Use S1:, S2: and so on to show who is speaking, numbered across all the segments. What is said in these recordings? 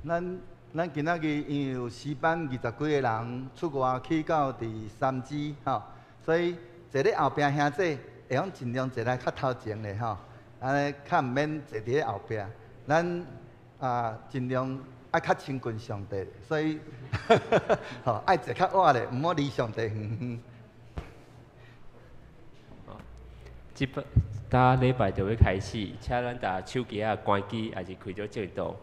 S1: 咱今仔日因為有詩班二十幾個人出外去到佇三芝吼，所以坐咧後壁兄姊會用盡量坐來較頭前的吼，按呢較毋免坐佇咧後壁。咱啊盡量愛較親近上帝，所以吼愛坐較倚咧，毋好離上帝遠遠。
S2: 這擺今禮拜就欲開始，請咱逐手機仔關機，抑是開做震動。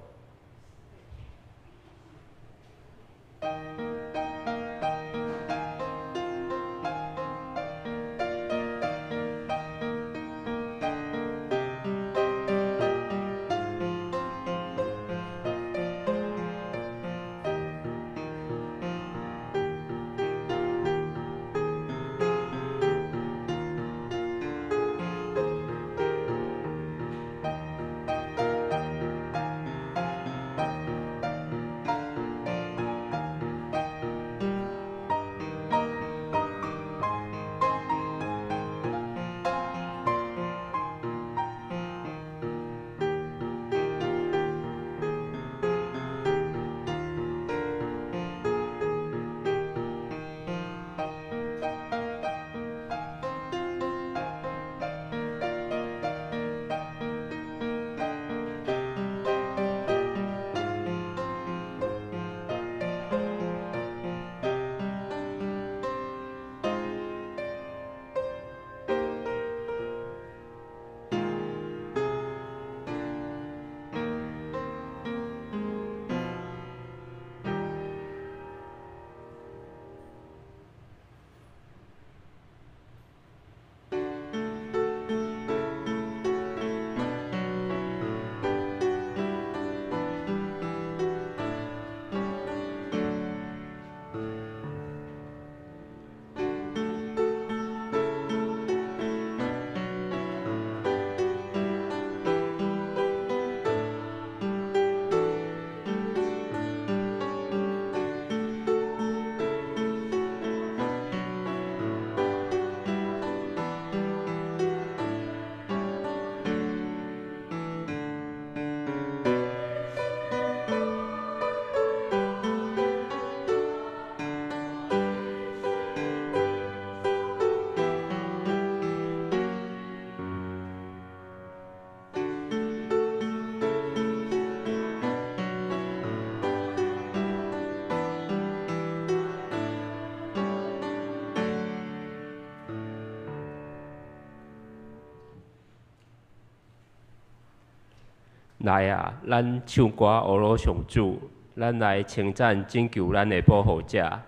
S2: 來啊，咱唱歌呵咾上主，咱來稱讚拯救咱的保護者，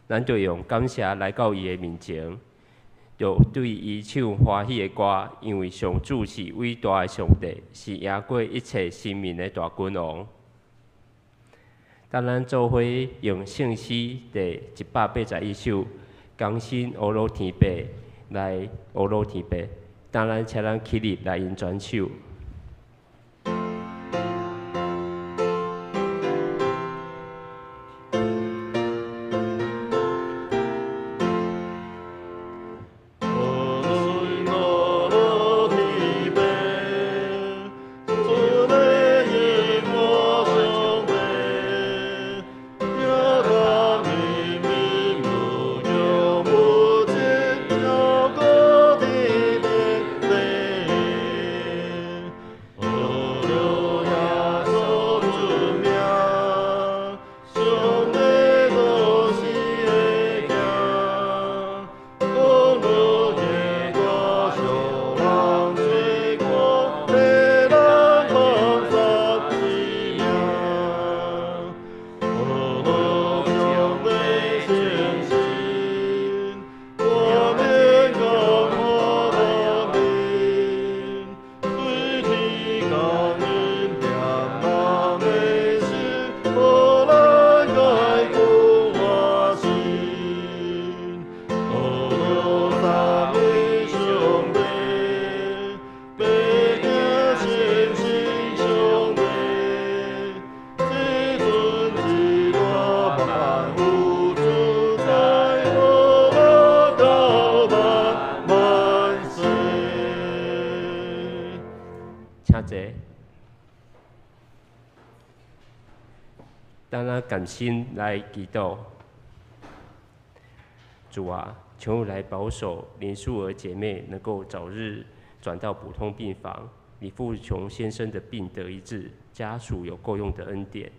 S2: 咱就用感謝來到伊的面前，就對伊唱歡喜的歌，因為上主是偉大的上帝，是贏過一切神明的大君王。當咱做伙用聖詩第181首，同心呵咾天父來呵咾天父，當咱請咱起立來用轉手。等咱甘心來祈禱。主啊，求你來保守林素娥姐妹能夠早日轉到普通病房，李富雄先生的病得醫治，家屬有夠用的恩典。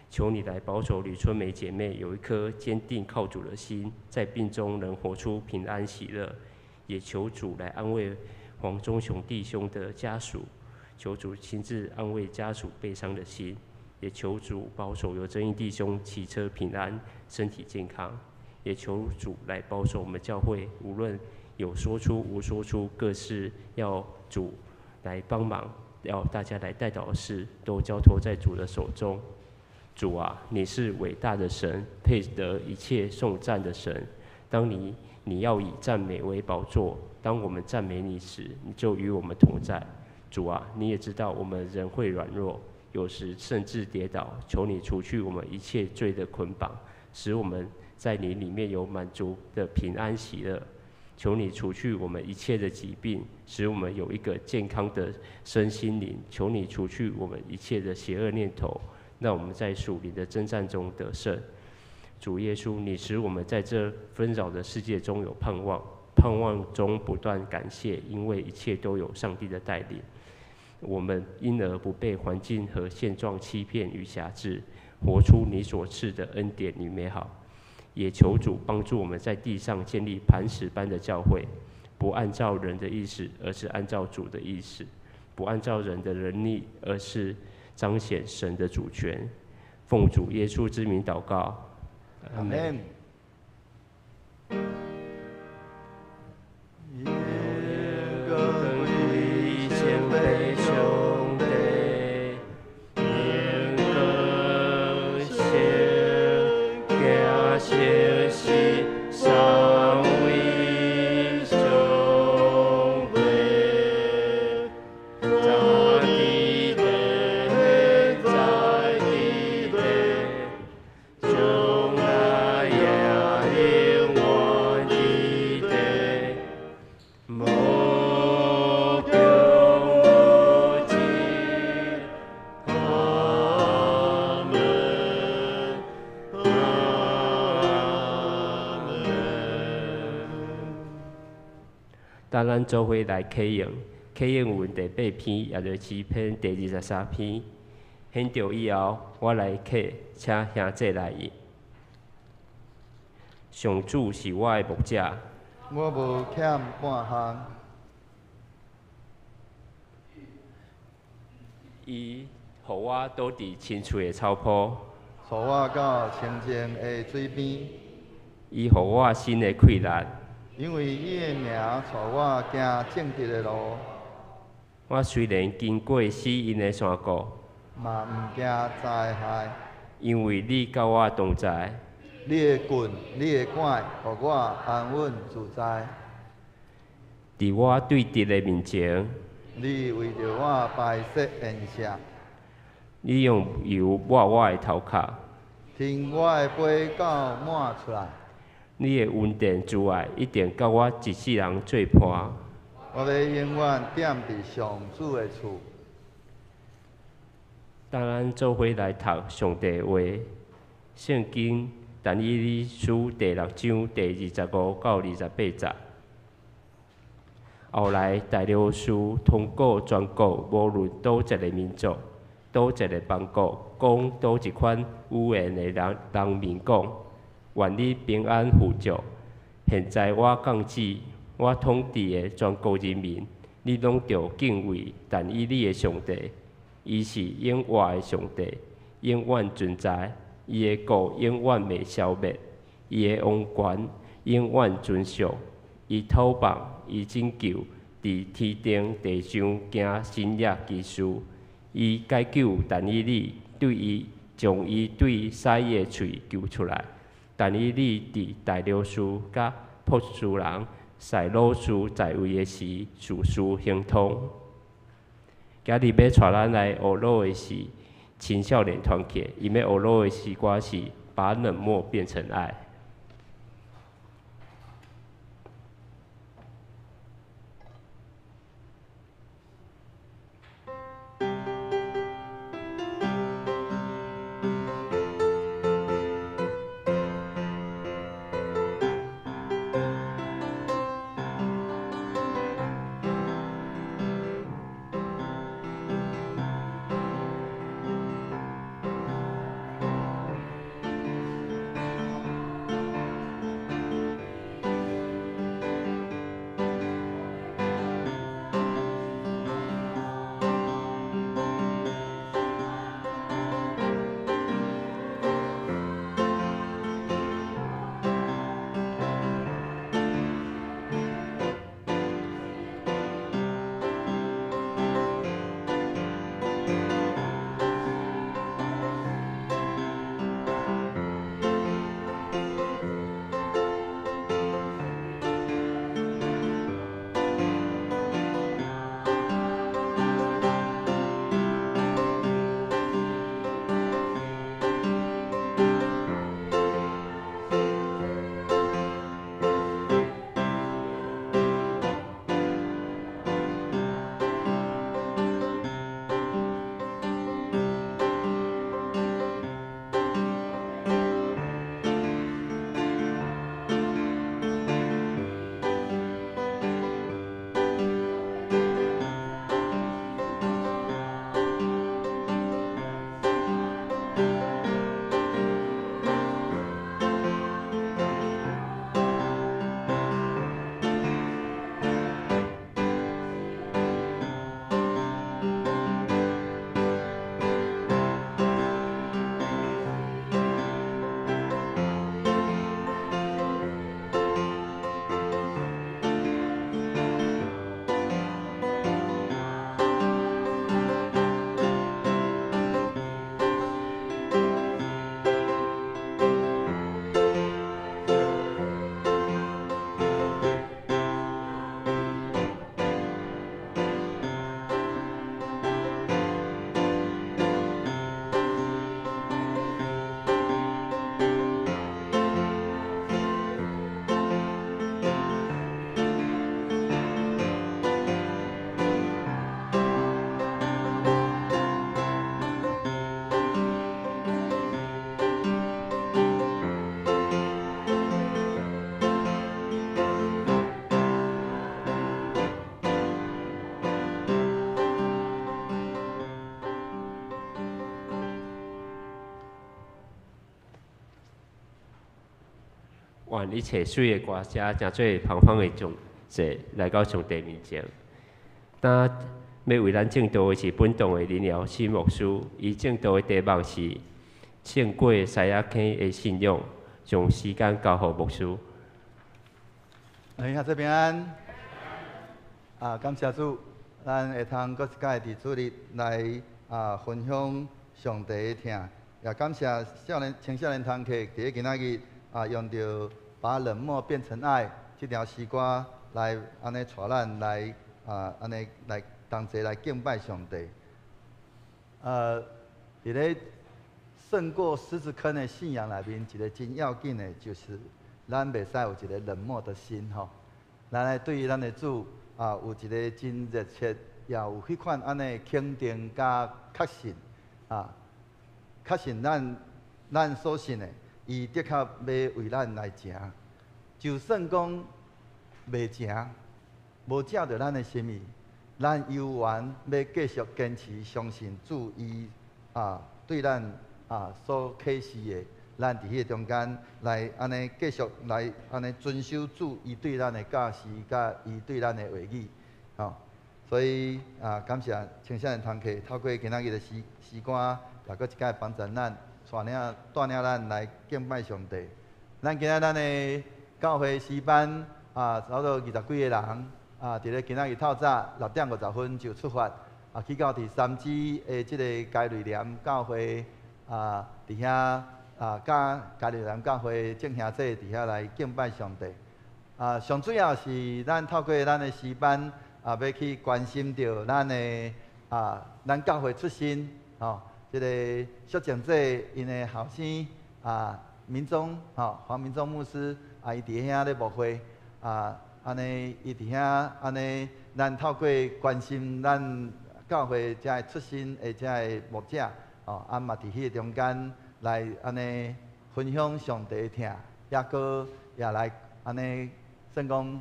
S2: 求你來保守呂春梅姐妹有一顆堅定靠主的心，在病中能活出平安喜樂。也求主來安慰黃忠雄弟兄的家屬，求主親自安慰家屬悲傷的心。也求主保守尤正義弟兄騎車平安，身體健康。也求主來保守我們教會，無論有說出無說出，各事要主來幫忙，要大家來代禱的事，都交託在主的手中。主啊，你是偉大的神，配得一切頌讚的神。當你要以讚美為寶座，當我們讚美你時，你就與我們同在。主啊，你也知道我們人會軟弱，有時甚至跌倒，求你除去我們一切罪的捆綁，使我們在你裡面有滿足的平安喜樂。求你除去我們一切的疾病，使我們有一個健康的身心靈。求你除去我們一切的邪惡念頭，讓我們在屬靈的爭戰中得勝。主耶穌，你使我們在這紛擾的世界中有盼望，盼望中不斷感謝，因為一切都有上帝的帶領。我們因而不被環境和現狀欺騙與轄制，活出你所賜的恩典與美好。也求主幫助我們在地上建立磐石般的教會，不按照人的意思，而是按照主的意思；不按照人的能力，而是彰顯神的主權。奉主耶穌之名禱告，
S1: 阿門。
S2: 當咱做伙來啟用，啟用文第八篇，也就是詩篇第23篇。獻著以後，我來啟，請兄弟來讀。上主是我的牧者，
S1: 我無欠半項。
S2: 伊予我倒佇青翠的草坡，
S1: 帶我到清靜的水邊。
S2: 伊予我新的氣力。
S1: 因為伊的名帶我行正直的路。
S2: 我雖然經過死蔭的山谷，
S1: 嘛毋驚災害。
S2: 因為你佮我同在。
S1: 你的棍，你的拐，予我安穩自在。
S2: 佇我對敵的面前，
S1: 你為著我擺設筵席。
S2: 你用油抹我的頭殼，
S1: 添我的杯到滿出來。
S2: 你的恩典慈愛一定佮我一世人做伴。
S1: 我欲永遠踮佇上主的厝。
S2: 當咱做伙來讀上帝的話，聖經但以理書第六章第25到28節。後來大流士通告全國，無論佗一个民族、佗一个邦國，講佗一款語言的人民講：願你平安富足。現在我降旨，我統治的全國人民，你攏著敬畏但以理的上帝。伊是永活的上帝，永遠存在。伊的國永遠袂消滅，伊的王權永遠存續。伊討放，伊拯救，佇天頂地上行神蹟奇事。伊解救但以理，對伊將伊對獅的喙救出來。但以理佇大流士佮波斯人塞魯斯在位的時，事事亨通。今日欲帶咱來學錄的是青少年團契，伊欲學錄的詩歌是《把冷漠變成愛》。願一切媠的歌聲，成做芳芳的頌謝來到上帝面前。今欲為咱證道的是本堂的林堯新牧師，伊證道的題目是勝過獅仔坑的信仰，將時間交予牧師。
S1: 哎，兄弟平安。啊，感謝主，咱會通閣一擺佇主日來分享上帝的疼，也感謝少年青少年堂課佇咧今仔日用著把冷漠變成愛這條詩歌來按呢帶咱來按呢來同齊來敬拜上帝。佇咧勝過獅子坑的信仰內面，一个真要緊的，就是咱袂使有一个冷漠的心吼。咱來對於咱的主有一个真熱切，也有彼款按呢肯定佮確信啊，確信咱所信的，伊的確欲為咱來成。就算講袂成，無照著咱的心意，咱猶原欲繼續堅持相信主伊對咱所啟示的，咱佇彼个中間來按呢繼續來按呢遵守主伊對咱的教示，佮伊對咱的話語，吼。所以感謝青少年堂課透過今仔日的詩歌，也閣一擺幫助咱，帶領咱來敬拜上帝。咱今仔咱的教會詩班差不多二十幾个人佇咧今仔日透早6點50分就出發，去到佇三芝的這个佳瑞蓮教會佇遐佮佳瑞蓮教會眾兄弟佇遐來敬拜上帝。上主要是咱透過咱的詩班欲去關心著咱的咱教會出身吼，這个釋淨者𪜶的後生民宗吼黃民宗牧師伊佇遐咧牧會按呢伊佇遐按呢，咱透過關心咱教會遮个出身的遮个牧者，吼，嘛佇彼个中間來按呢分享上帝的疼，抑閣也來按呢算講佇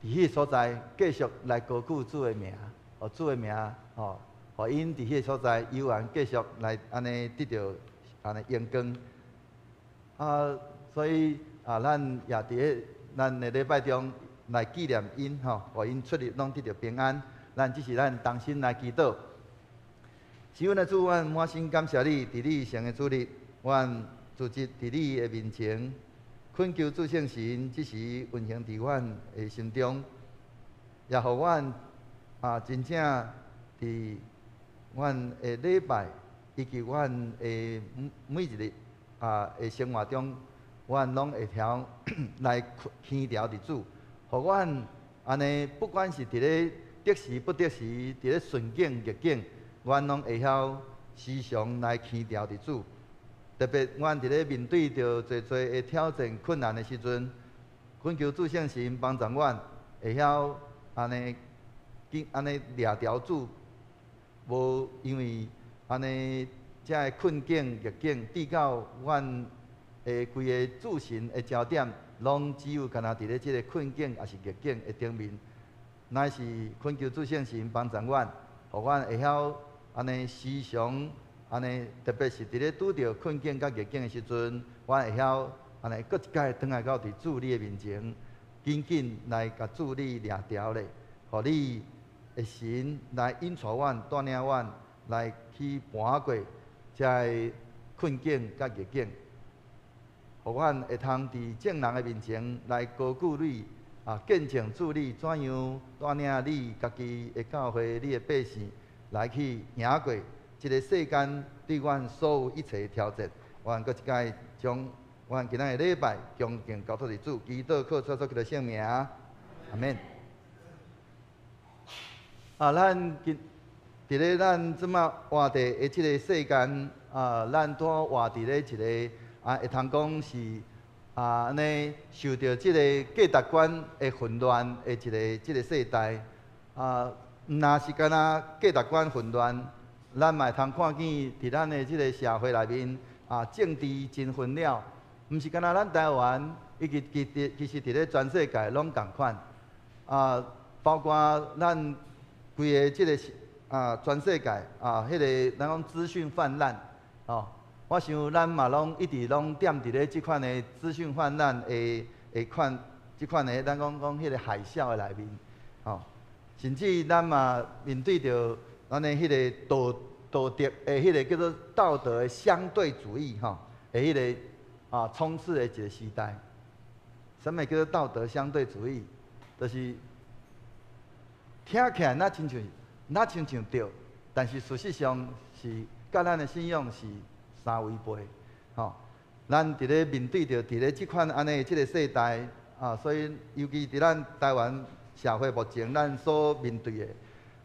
S1: 彼个所在繼續來高舉主的名，予主的名吼，予𪜶佇彼个所在猶原繼續來按呢得著按呢榮光。所以咱也佇咧咱的禮拜中來紀念𪜶吼，予𪜶出入攏得著平安。咱只是咱同心來祈禱。是阮的主，阮滿心感謝你，佇你聖的主日，阮聚集佇你的面前，懇求主聖神這時運行佇阮的心中，也予阮真正佇阮的禮拜以及阮的每一日的生活中，阮攏會曉來牽牢佇主，予阮按呢，不管是佇咧得時不得時，佇咧順境逆境，阮攏會曉時常來牽牢佇主。特別阮佇咧面對著濟濟的挑戰困難的時陣，懇求主聖神幫助阮，會曉按呢緊按呢掠牢主，無因為按呢遮个困境逆境，致到阮的規个注神的焦點，攏只有干焦佇咧這个困境抑是逆境的頂面，乃是懇求主聖神幫助阮，予阮會曉按呢時常按呢，特別是佇咧拄著困境佮逆境的時陣，阮會曉按呢閣一擺轉來到佇主你的面前，緊緊來共主你掠牢咧，予你的神來引帶阮、帶領阮來去跋過遮个困境佮逆境，予阮會通佇眾人的面前來高舉你，見證主你怎樣帶領你家己的教會、你的百姓來去贏過這个世間對阮所有一切的挑戰。阮閣一擺將阮今仔的禮拜恭敬交託佇主，祈禱靠主耶穌基督聖名，阿們。咱今佇咧咱這馬活佇的這个世間，咱拄好活佇咧一个會通講是按呢受著這个價值觀的混亂的一个這个世代。毋若是干焦價值觀混亂，咱嘛會通看見佇咱的這个社會內面，政治真紛擾，毋是干焦咱台灣，以及其實佇咧全世界攏仝款。包括咱規個這个全世界彼个咱講資訊泛濫，哦，我想咱嘛攏一直攏踮佇咧這款的資訊泛濫的的款，這款的咱講講彼个海嘯的內面，吼，甚至咱嘛面對著咱的彼个道德的彼个叫做道德的相對主義，吼，的彼个充斥的一个時代。啥物叫做道德相對主義？就是聽起來若親像對，但是事實上是佮咱的信仰是相違背，吼。咱佇咧面對著佇咧這款按呢的這个世代啊，所以尤其佇咱台灣社會目前，咱所面對的，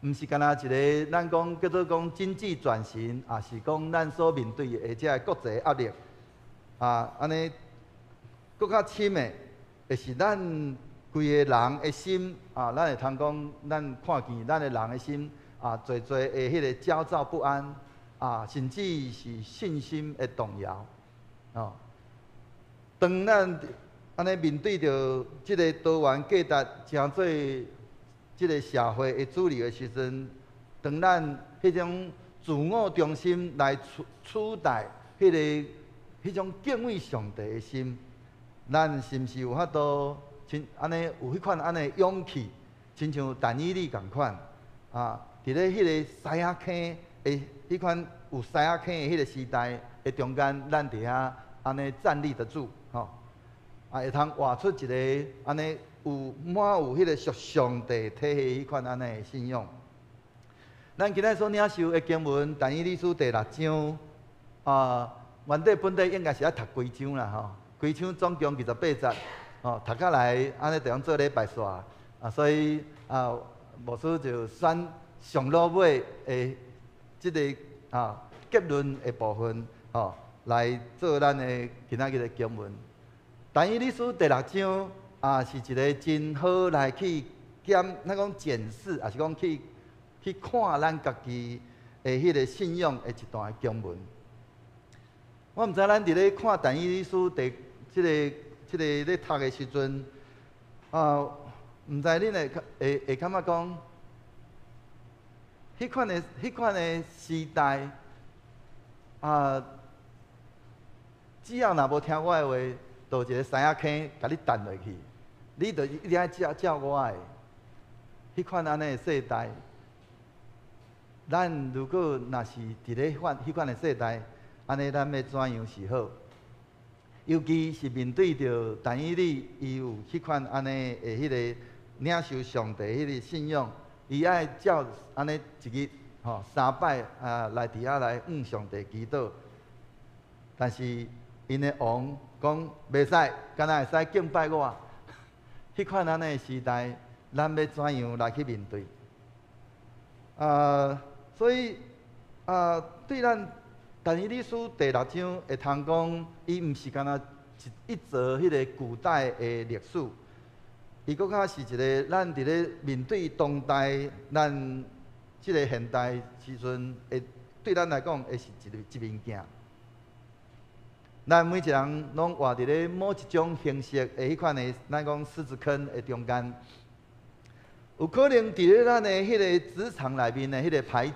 S1: 毋是干焦一个咱講叫做講經濟轉型，抑是講咱所面對的這个國際壓力啊，按呢閣較深的，會是咱規个人的心啊，咱會通講，咱看見咱的人的心啊，濟濟的彼个焦躁不安啊，甚至是信心的動搖。哦，當咱按呢面對著這个多元價值成做這个社會的主流的時陣，當咱彼種自我中心來取代彼種敬畏上帝的心，咱是毋是有法度親按呢有彼款按呢勇氣，親像但以理仝款啊？佇咧彼个獅仔坑的彼款有獅仔坑的彼个時代的中間，咱佇遐按呢站立得住，吼啊，會通活出一个按呢有滿有彼个屬上帝體系彼款按呢的信仰。咱今仔所領受的經文，但以理書第六章啊，原底本底應該是愛讀規章啦，吼，規章總共28節，吼，讀起來按呢就通做禮拜煞啊，所以啊，牧師就選上落尾的這个結論的部分，吼，來做咱的今仔日的經文。但以理書第六章啊，是一个真好來去檢，咱講檢視，抑是講去看咱家己的彼个信仰的一段經文。我毋知咱佇咧看但以理書第這个咧讀的時陣，啊，毋知恁會感覺講，彼款的時代，啊，只要若無聽我的話，就一个獅仔坑共你擲落去，你就一定愛照我的。彼款按呢的世代，咱如果若是佇咧彼款的世代，按呢咱欲怎樣是好？尤其是面對著但以理，伊有彼款按呢的彼个領受上帝彼个信仰，伊愛照按呢一日吼三擺啊來佇遐來向上帝祈禱。但是𪜶的王講袂使，敢若會使敬拜我。彼款按呢的時代，咱欲怎樣來去面對？啊，所以啊，對咱但以理書第六章會通講，伊毋是干焦一則彼个古代的歷史，伊閣較是一个咱佇咧面對當代咱這个現代時陣，會對咱來講會是一面鏡。咱每一个人攏活佇咧某一種形式的彼款的，咱講獅子坑的中間，有可能佇咧咱的彼個職場內面的彼個排擠，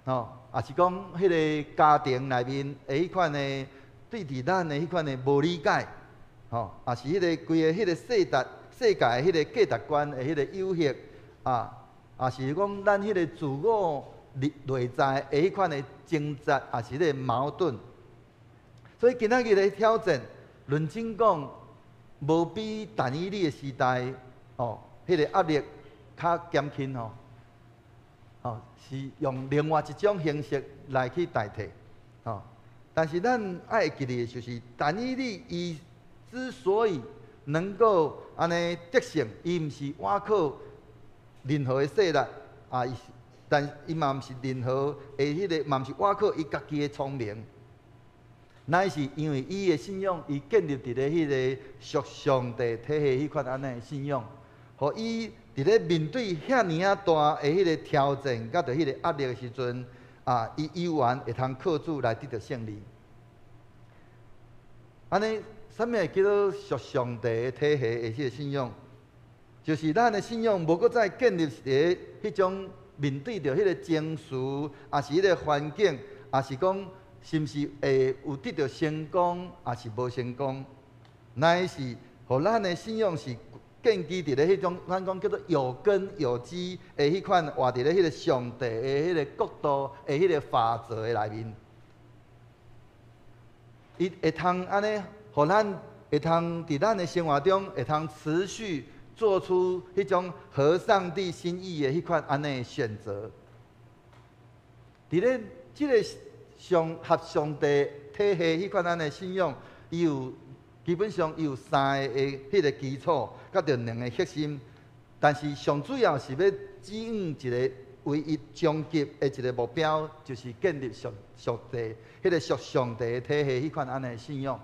S1: 吼，抑是講彼个家庭內面的彼款的對佇咱的彼款的無理解，吼，抑是彼个規个彼个世界的彼个價值觀的彼个誘惑，啊，抑是講咱彼个自我內在的彼款的掙扎，抑是彼个矛盾。所以今仔日的挑戰，論真講，無比但以理的時代，哦，彼个壓力較減輕吼，哦，是用另外一種形式來去代替，哦。但是咱愛會記得的就是，但以理伊之所以能夠按呢得勝，伊毋是倚靠任何的勢力，啊，伊是，但伊嘛毋是任何的彼个，嘛毋是倚靠伊家己的聰明。乃是因為伊的信仰，伊建立佇咧彼个屬上帝體系彼款按呢的信仰，予伊佇咧面對遐爾仔大的彼个挑戰，佮著彼个壓力的時陣，啊，伊猶原會通靠主來得著勝利。按呢，啥物會叫做屬上帝的體系的彼个信仰？就是咱的信仰無閣再建立佇咧彼種面對著彼个情緒，抑是彼个環境，抑是講，是毋是會有得著成功，抑是無成功？乃是予咱的信仰是建基佇咧彼種，咱講叫做有根有基的彼款，活佇咧彼個上帝的彼個國度的彼個法則的內面。伊會通按呢，予咱會通佇咱的生活中會通持續做出彼種合上帝心意的彼款按呢選擇。佇咧這个上合上帝體系彼款按呢信仰，伊有基本上伊有三个的彼个基礎，佮著兩个核心。但是上主要是欲指向一个唯一終極的一个目標，就是建立屬上帝彼个屬上帝的體系彼款按呢信仰。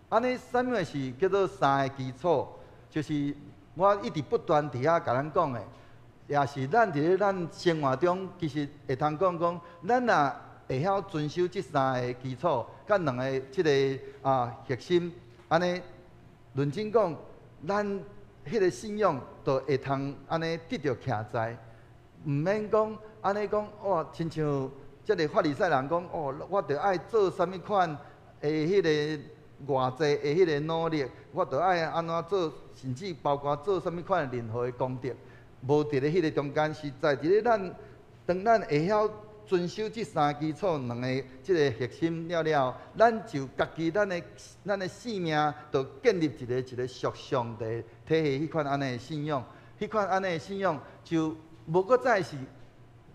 S1: 按呢，啥物是叫做三个基礎？就是我一直不斷佇遐共咱講的，也是咱佇咧咱生活中，其實會通講講，咱若會曉遵守這三个基礎，佮兩个這个核心，按呢論真講，咱彼个信仰就會通按呢得著徛在，毋免講按呢講哇，親像這个法利賽人講哦，我著愛做啥物款的彼个偌濟的彼个努力，我著愛按怎做，甚至包括做啥物款任何的功德，無佇咧彼个中間，實在佇咧咱當咱會曉遵守這三基礎兩个這个核心了了，咱就家己咱的生命，就建立一个一个屬上帝體系彼款按呢的信仰，彼款按呢的信仰就無閣再是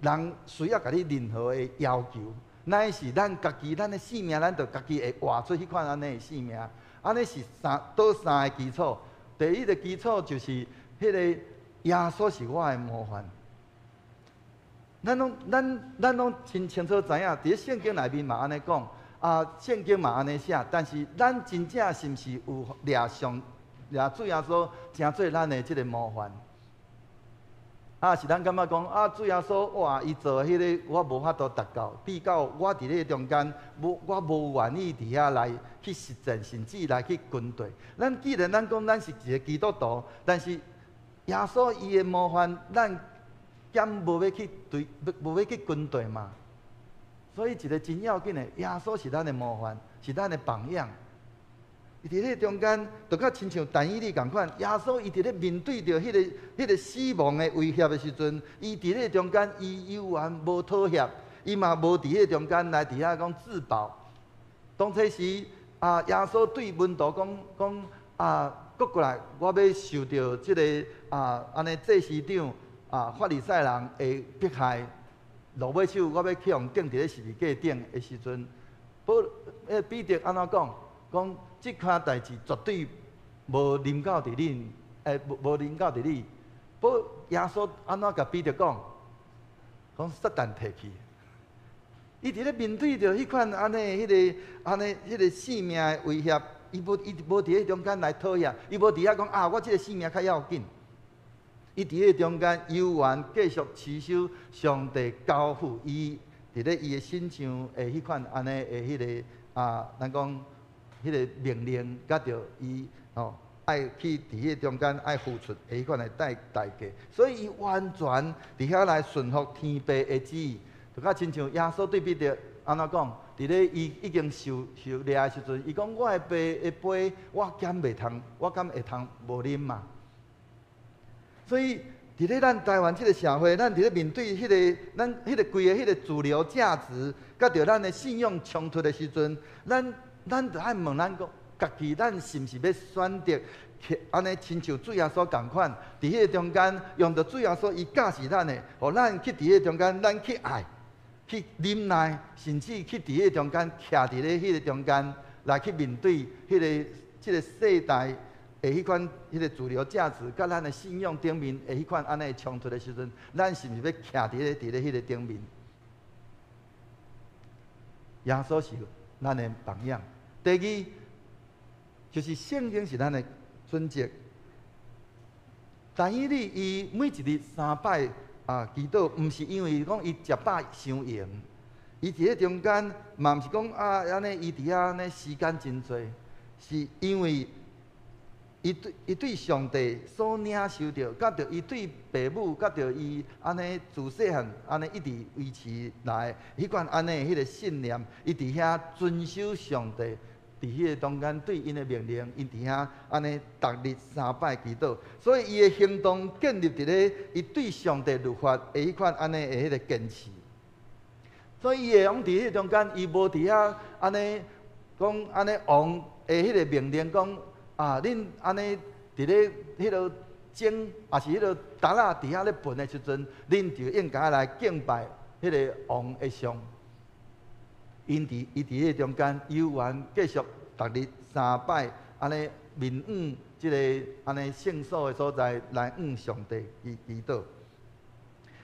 S1: 人需要共你任何的要求。乃是咱家己，咱的生命，咱就家己會活出彼款按呢的生命。按呢是三佗三个基礎。第一个基礎就是彼个耶穌是我的模範。咱攏真清楚知影，佇咧聖經內面嘛按呢講，聖經嘛按呢寫。但是咱真正是毋是有掠上掠主耶穌成做咱的這个模範？是咱感覺講啊，主耶穌哇，伊做彼个我無法度達到，比較我佇咧中間，無我無願意佇遐來去實踐，甚至來去跟隨。咱既然咱講咱是一个基督徒，但是耶穌伊的模範，咱敢無欲去對，無欲去跟隨嘛？所以一个真要緊的，耶穌是咱的模範，是咱的榜樣。伊佇彼中間，就較親像但以理仝款，耶穌伊佇咧面對著彼个死亡的威脅的時陣，伊佇咧中間，伊猶原無妥協，伊嘛無佇彼中間來佇遐講自保。當初時啊，耶穌對門徒講講啊，閣過來，我欲受著這个按呢祭司長啊、法利賽人的迫害，落尾手我欲去予釘佇咧十字架頂的時陣，保彼得按怎講？講這款代誌絕對無臨到佇恁，無臨到佇你。不耶穌按怎共彼得講？講撒旦退去。伊佇咧面對著彼款按呢，彼个按呢，彼个性命的威脅，伊無佇彼中間來妥協，伊無佇遐講啊，我這个性命較要緊。伊佇彼中間猶原繼續持守上帝交付伊佇咧伊的身上的彼款按呢的彼个咱講彼个命令，佮著伊吼愛去佇彼中間愛付出的彼款的代價，所以伊完全佇遐來順服天父的旨意，就較親像耶穌對彼得按怎講？佇咧伊已經受掠的時陣，伊講我的爸的杯，我敢袂通，我敢會通無啉嘛？所以佇咧咱台灣這个社會，咱佇咧面對彼个咱彼个規个彼个主流價值，佮著咱的信仰衝突的時陣，咱著愛問咱講，家己咱是毋是欲選擇去按呢親像主耶穌仝款，佇彼个中間用著主耶穌伊教示咱的，予咱去佇彼個中間，咱去愛、去忍耐，甚至去佇彼个中間徛佇咧彼个中間來去面對彼个這个世代的彼款彼个主流價值，佮咱的信仰頂面的彼款按呢衝突的時陣，咱是毋是欲徛佇咧彼个頂面？耶穌是咱的榜樣。第二，就是聖經是咱的準則。但以理伊每一日三擺祈禱，毋是因為講伊食飽傷閒，伊佇咧中間嘛毋是講按呢，伊佇遐按呢時間真濟，是因為伊對上帝所領受著，佮著伊對爸母，佮著伊按呢自細漢按呢一直維持來彼款按呢彼个信念，伊佇遐遵守上帝佇彼个中間對𪜶的命令，𪜶佇遐按呢逐日三擺祈禱，所以伊的行動建立佇咧伊對上帝律法的彼款按呢的彼个堅持。所以伊會用佇彼個中間，伊無佇遐按呢講按呢王的彼个命令講啊，恁按呢佇咧彼个鐘，抑是彼个台仔佇遐咧撥的時陣，恁就應該來敬拜彼个王的像。𪜶佇伊佇彼個中間，猶原繼續逐日三擺按呢面向這个按呢聖所的所在來向上帝祈禱。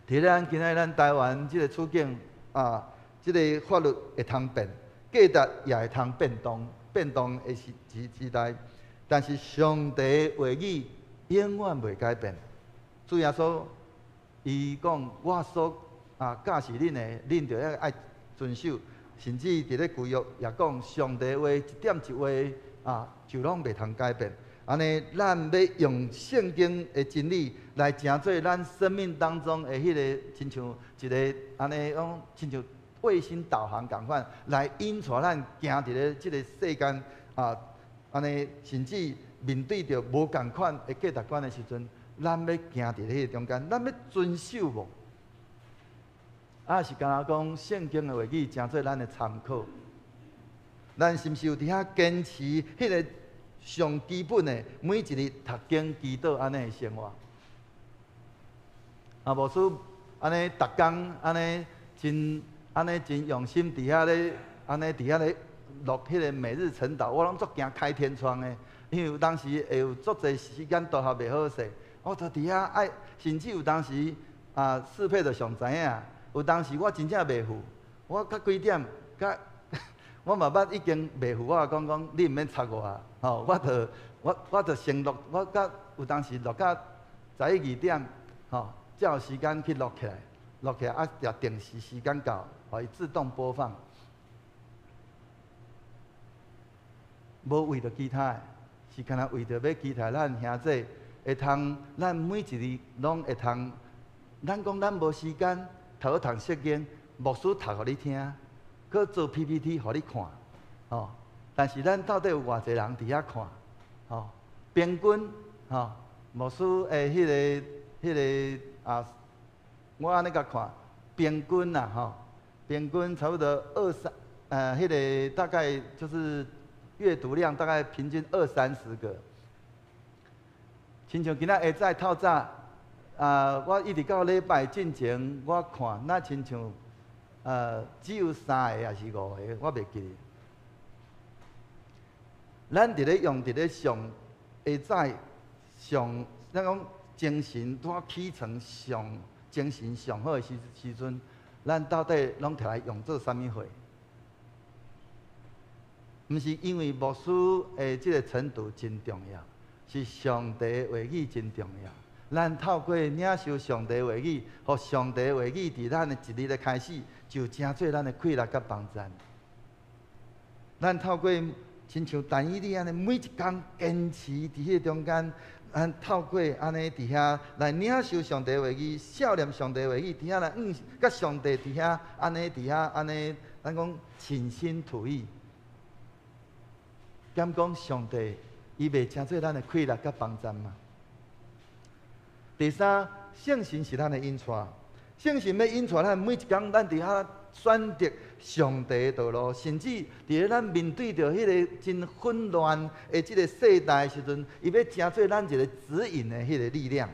S1: 佇咱今仔咱台灣這個處境啊，這個法律會通變，價值也會通變動，變動的時代，但是上帝的話語永遠袂改變。主耶穌伊講：我所教示恁的，恁就要愛遵守。甚至佇咧舊約也講，上帝話一點一畫啊，就攏袂通改變。按呢，咱欲用聖經的真理來成做咱生命當中的彼个，親像一个按呢講，親像衛星導航仝款，來引帶咱行佇咧這个世間啊，按呢，甚至面對著無仝款的價值觀的時陣，咱欲行佇彼个中間，咱欲遵守無？啊，是敢若講聖經的話語，成做咱的參考。咱是毋是有佇遐堅持彼个上基本的每一日讀經祈禱按呢的生活？啊，牧師按呢逐工按呢真按呢真用心佇遐咧，按呢佇遐咧錄彼个每日晨禱，我攏足驚開天窗的，因為有當時會有足濟時間都合袂好勢，我就佇遐愛，甚至有當時啊，適配就上知影。有當時我真正袂赴，我較幾點，較我嘛捌已經袂赴，我講講你毋免插我啊，吼，我就先錄，我較有當時錄到十一二點，吼，才有時間去錄起來，錄起來啊，也定時時間到，予伊自動播放。無為著其他的，是干焦為著欲期待咱兄弟會通，咱每一日攏會通，咱講咱無時間。讀讀聖經，牧師讀予你聽，閣做 PPT 予你看，吼。但是咱到底有偌濟人佇遐看，吼？平均，吼，牧師的彼个啊，我按呢共看，平均啦，吼，平均差不多二三，彼个大概就是閱讀量大概平均二三十個。親像今仔下早透早。啊！我一直到禮拜進前，我看那親像，只有三个抑是五个，我袂記得。咱佇咧用佇咧上下早上，咱講精神拄起床上精神上好的時陣，咱到底攏摕來用做啥物貨？毋是因為牧師的這个程度真重要，是上帝的話語真重要。咱透過領受上帝話語，予上帝話語佇咱的一日的開始，就成做咱的氣力佮幫贊。咱透過親像但以理按呢，每一工堅持佇彼个中間，咱透過按呢佇遐來領受上帝話語，默念上帝話語，佇遐來向佮上帝佇遐按呢佇遐按呢，咱講傾心吐意。敢講上帝，伊袂成做咱的氣力佮幫贊嗎？第三，聖神是咱的引帶，聖神欲引帶咱每一工，咱佇遐選擇上帝的道路，甚至佇咧咱面對著彼个真混亂的這个世代的時陣，伊欲成做咱一个指引的彼个力量。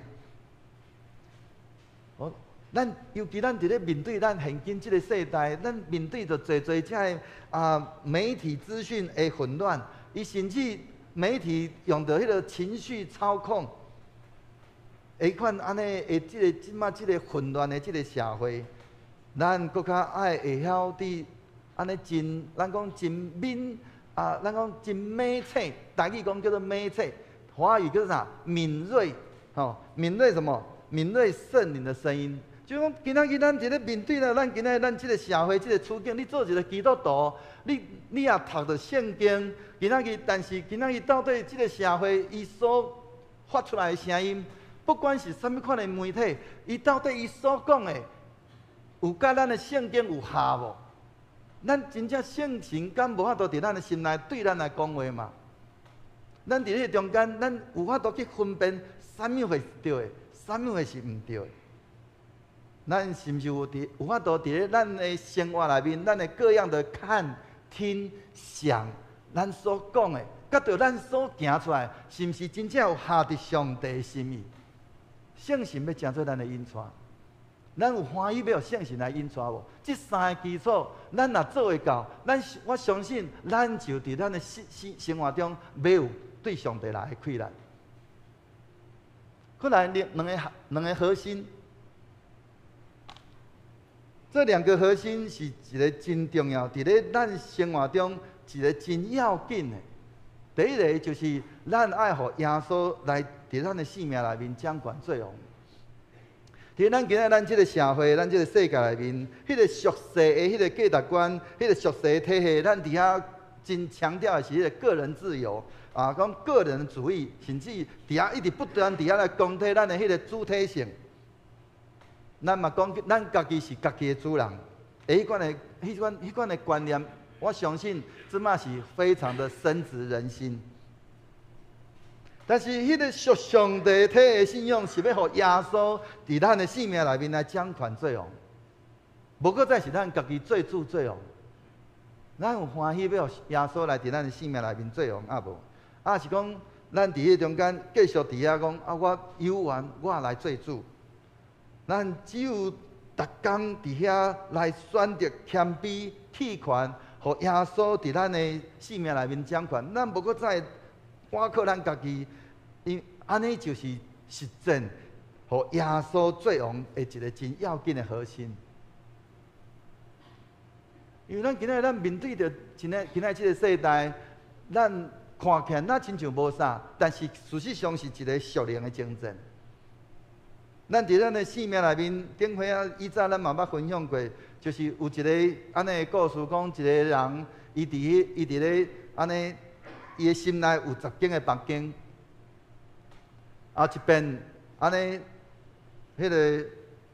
S1: 哦，咱尤其咱佇咧面對咱現今這个世代，咱面對著濟濟這个媒體資訊的混亂，伊甚至媒體用著彼个情緒操控。彼款按呢，的這个這馬這个混亂的這个社會，咱閣較愛會曉佇按呢真，咱講真敏啊，咱講真敏醒，台語講叫做敏醒，華語叫做啥？敏銳，吼，敏銳什麼？敏銳聖靈的聲音。就講今仔日咱佇咧面對了咱今仔日咱這个社會這个處境，你做一个基督徒，你也讀著聖經，今仔日但是今仔日到底這个社會伊所發出來的聲音，不管是啥物款的媒體，伊到底伊所講的，有佮咱的聖經有合無？咱真正聖神敢無法度佇咱的心內對咱來講話嘛？咱佇彼個中間，咱有法度去分辨啥物貨是對的，啥物貨是毋對的？咱是毋是有法度佇咧咱的生活內面，咱的各樣的看、聽、想，咱所講的，佮著咱所行出來，是毋是真正有合佇上帝的心意？聖神欲成做咱的引帶，咱有歡喜欲予聖神來引帶無？這三个基礎，咱若做會到，我相信，咱就佇咱的生活中，欲有對上帝來的氣力。過來兩個核心，這兩個核心是一個真重要，佇咧咱生活中一個真要緊的。第一个就是咱愛予耶穌來佇咱的生命內面掌權做王。佇咱今仔咱這个社會、咱這个世界內面，彼個俗世的彼个價值觀、彼個俗世的體系，咱佇遐真強調的是彼个個人自由啊，講個人主義，甚至佇遐一直不斷佇遐來攻擊咱的彼个主體性。咱嘛講，咱家己是家己的主人，彼款的觀念，我相信這馬是非常的深植人心。但是，彼个屬上帝體的信仰是欲予耶穌佇咱的生命內面來掌權做王，無閣再是咱家己做主做王。咱有歡喜欲予耶穌來佇咱的生命內面做王啊無？啊是講，咱佇彼中間繼續佇遐講啊，我有緣我來做主。咱只有逐工佇遐來選擇謙卑棄權，予耶穌佇咱的生命內面掌權。咱無閣再倚靠咱家己，因按呢就是實踐，予耶穌做王的一個真要緊的核心。因為咱今仔咱面對著今仔這个世代，咱看起來若親像無啥，但是事實上是一个屬靈的爭戰。咱佇咱的生命內面，頂歲仔以早咱嘛捌分享過，就是有一个按呢的故事，講一个人，伊佇咧按呢，伊的心內有十間的房間，啊一邊按呢，彼个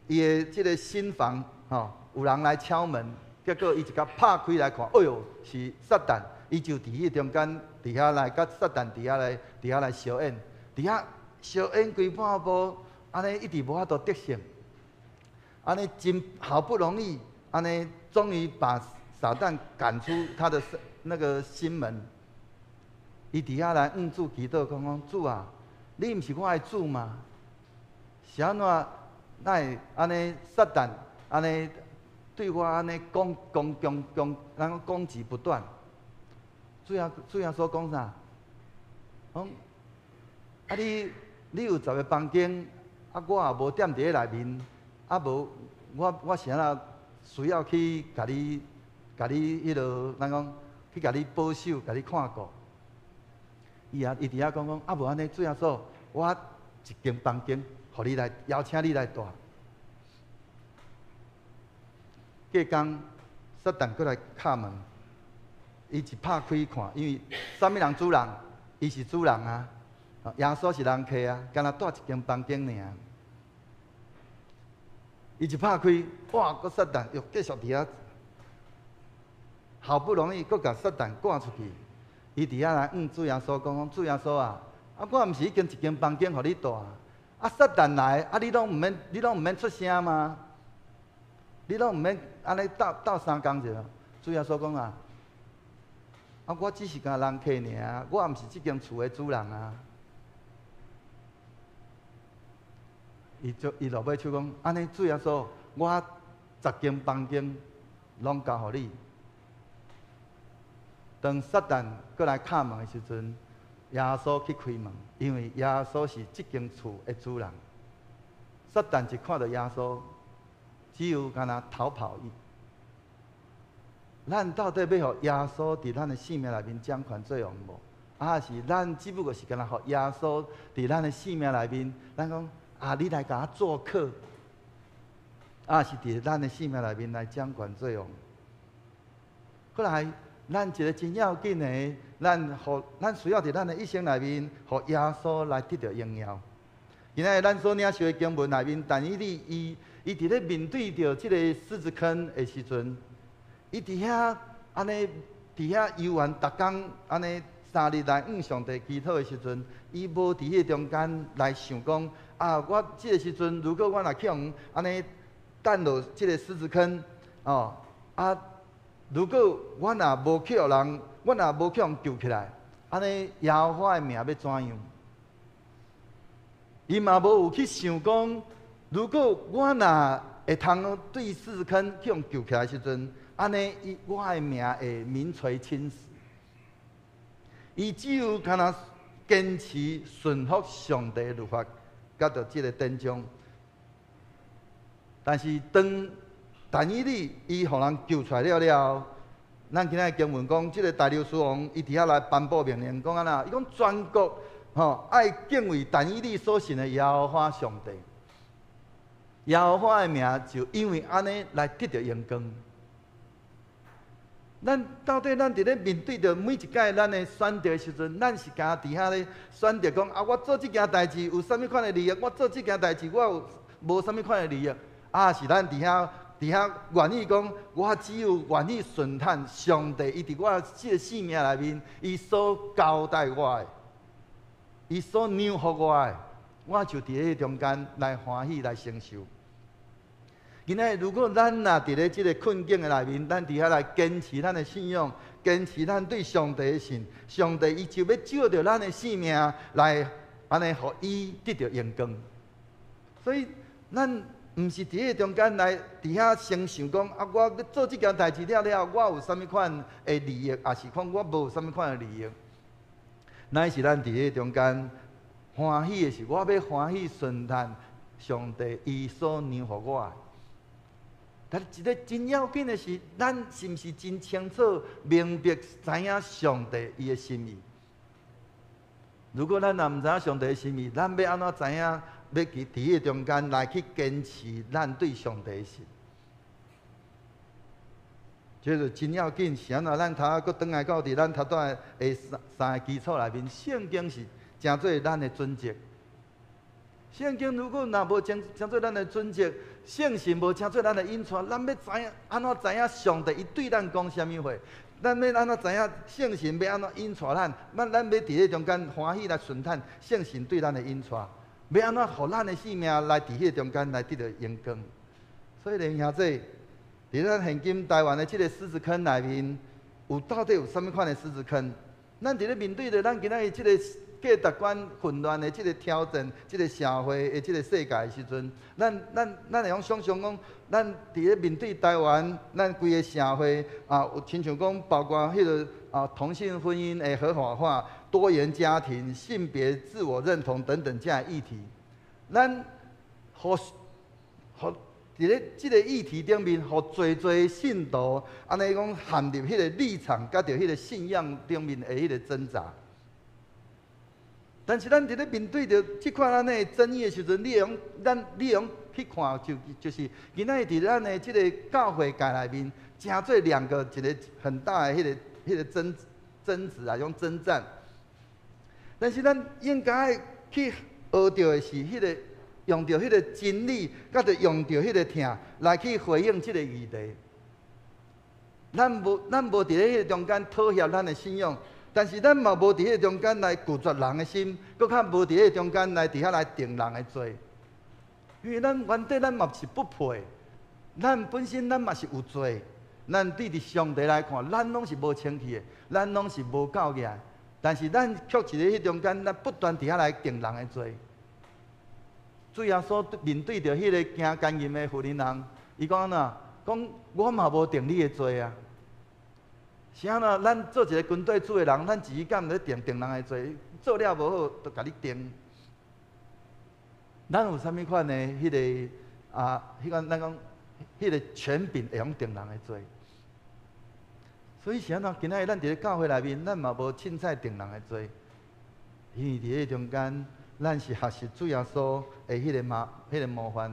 S1: 伊的這个心房吼，有人來敲門，結果伊一共拍開來看，哎喲，是撒旦，伊就佇彼中間，佇遐來佮撒旦佇遐來相演，佇遐相演規半晡。按呢一直無法度得勝，按呢真好不容易，按呢終於把撒旦趕出他的那個心門。伊佇遐來向主祈禱，講講主啊，你毋是我的主嗎？是按怎哪會按呢撒旦按呢對我按呢攻攻攻攻，咱講攻擊不斷。主耶穌講啥？講啊你有十個房間。啊，我也無踮佇咧內面，啊無，我是按怎需要去共你，共你彼落，咱講去共你保守，共你看顧。伊佇遐講講，啊無按呢，主耶穌，我一間房間，予你來邀請你來蹛。隔工，撒旦閣來敲門，伊一拍開看，因為啥物人主人？伊是主人啊。耶穌是人客啊，干焦蹛一間房間爾。伊一拍開，哇！閣撒旦又繼續佇遐，好不容易閣共撒旦趕出去。伊佇遐來向主耶穌講講，主耶穌啊，啊我毋是已經一間房間予你蹛，啊撒旦來，啊你攏毋免出聲嗎？你攏毋免按呢鬥鬥相共者。主耶穌講啊，啊我只是干人客爾，我毋是這間厝的主人啊。伊落尾手講，按呢主耶穌，我十間房間攏交予你。當撒旦閣來敲門的時陣，耶穌去開門，因為耶穌是這間厝的主人。撒旦一看著耶穌，只有干焦逃跑伊。咱到底欲予耶穌佇咱的生命內面掌權做王無？啊，是咱只不過是干焦予耶穌佇咱的生命內面，咱講啊，你來共我做客，啊，是佇咱的生命內面來掌權做王。過來，咱一个真要緊的，咱需要佇咱的一生內面，予耶穌來得著榮耀。今仔日咱所領受的經文內面，但以理伊佇咧面對著這个獅子坑的時陣，伊佇遐按呢，佇遐遊園，逐工按呢3日來向上帝祈禱的時陣，伊無佇彼個中間來想講啊，我這個時陣如果我若去予按呢擲落這個獅子坑，哦啊，如果我若無去予人，我若無去予救起來，按呢耶和華的名欲怎樣？伊嘛無有去想講，如果我若會通對獅子坑去予救起來的時陣，按呢伊我的名會名垂青史。伊只有干焦堅持順服上帝的律法，佮著這个典章。但是當但以理伊予人救出來了了後，咱今仔日經文講，這个大流士王伊佇遐來頒布命令，講按怎？伊講全國吼愛敬畏但以理所信的耶和華上帝。耶和華的名就因為按呢來得著榮光。咱到底咱佇咧面對著每一擺咱的選擇的時陣，咱是敢佇遐咧選擇講啊，我做這件代誌有啥物款的利益？我做這件代誌我有無啥物款的利益？啊，是咱佇遐願意講，我只有願意順趁上帝，伊佇我這个生命內面，伊所交代我的，伊所讓予我的，我就佇咧中間來歡喜來承受。今仔日如果咱若佇咧這个困境的內面，咱佇遐來堅持咱的信仰，堅持咱對上帝的信，上帝伊就欲藉著咱的生命來按呢，予伊得著榮光。所以咱毋是佇彼个中間來佇遐先想講啊，我欲做這件代誌了了，我有啥物款的利益，抑是講我無啥物款的利益。乃是咱佇彼个中間歡喜的是，我欲歡喜順趁上帝伊所讓予我的。但一个真要緊的是，咱是毋是真清楚明白知影上帝伊的心意？如果咱若毋知影上帝的心意，咱欲按怎知影？欲佇彼个中間來去堅持咱對上帝的信？這就真要緊，是按怎？咱頭仔閣轉來到佇咱頭拄的三三个基礎內面，聖經是成做咱的準則。聖經如果若無成做咱的準則，聖神無成做咱的引帶，咱欲知影按怎知影上帝伊對咱講啥物話？咱欲按怎知影聖神欲按怎引帶咱？咱欲佇彼中間歡喜來順趁聖神對咱的引帶，欲按怎予咱的生命來佇彼個中間來得著榮光？所以咧，兄弟，佇咱現今台灣的這个獅子坑內面，有到底有啥物款的獅子坑？咱佇咧面對著咱今仔日這个價值觀混亂的這个挑戰，這个社會的這个世界的時陣，咱會用想像講，咱佇咧面對台灣，咱規个社會啊，有親像講，包括彼个啊同性婚姻的合法化、多元家庭、性別自我認同等等這樣議題，咱予予佇咧這个議題頂面，予濟濟信徒按呢講陷入彼个立場，佮著彼个信仰頂面的彼个掙扎。但是咱佇咧面對著這款按呢爭議的時陣，你會用去看，就是今仔日佇咱的這个教會界內面，成做兩個一个很大的彼個爭執啊，種爭戰。但是咱應該去學著的是彼个用著彼个真理，佮著用著彼个疼來去回應這个議題。咱無佇咧彼个中間妥協咱的信仰。但是咱嘛無佇彼個中間來拒絕人的心，閣較無佇彼個中間來佇遐來定人的罪，因為咱原底咱嘛是不配，咱本身咱嘛是有罪，咱對佇上帝來看，咱攏是無清氣的，咱攏是無夠額。但是咱卻佇咧彼中間，咱不斷佇遐來定人的罪。主耶穌面對著彼个行姦淫的婦人人，伊講按怎？講我嘛無定你的罪啊。是按怎？咱做一个跟隨主的人，咱自己敢咧定人的罪？做了無好，就共你定。咱有啥物款的彼个啊？彼个咱講，彼个權柄會用定人的罪？所以是按怎？今仔日咱佇咧教會內面，咱嘛無凊彩定人的罪，因為佇彼中間，咱是學習主耶穌的彼個模範。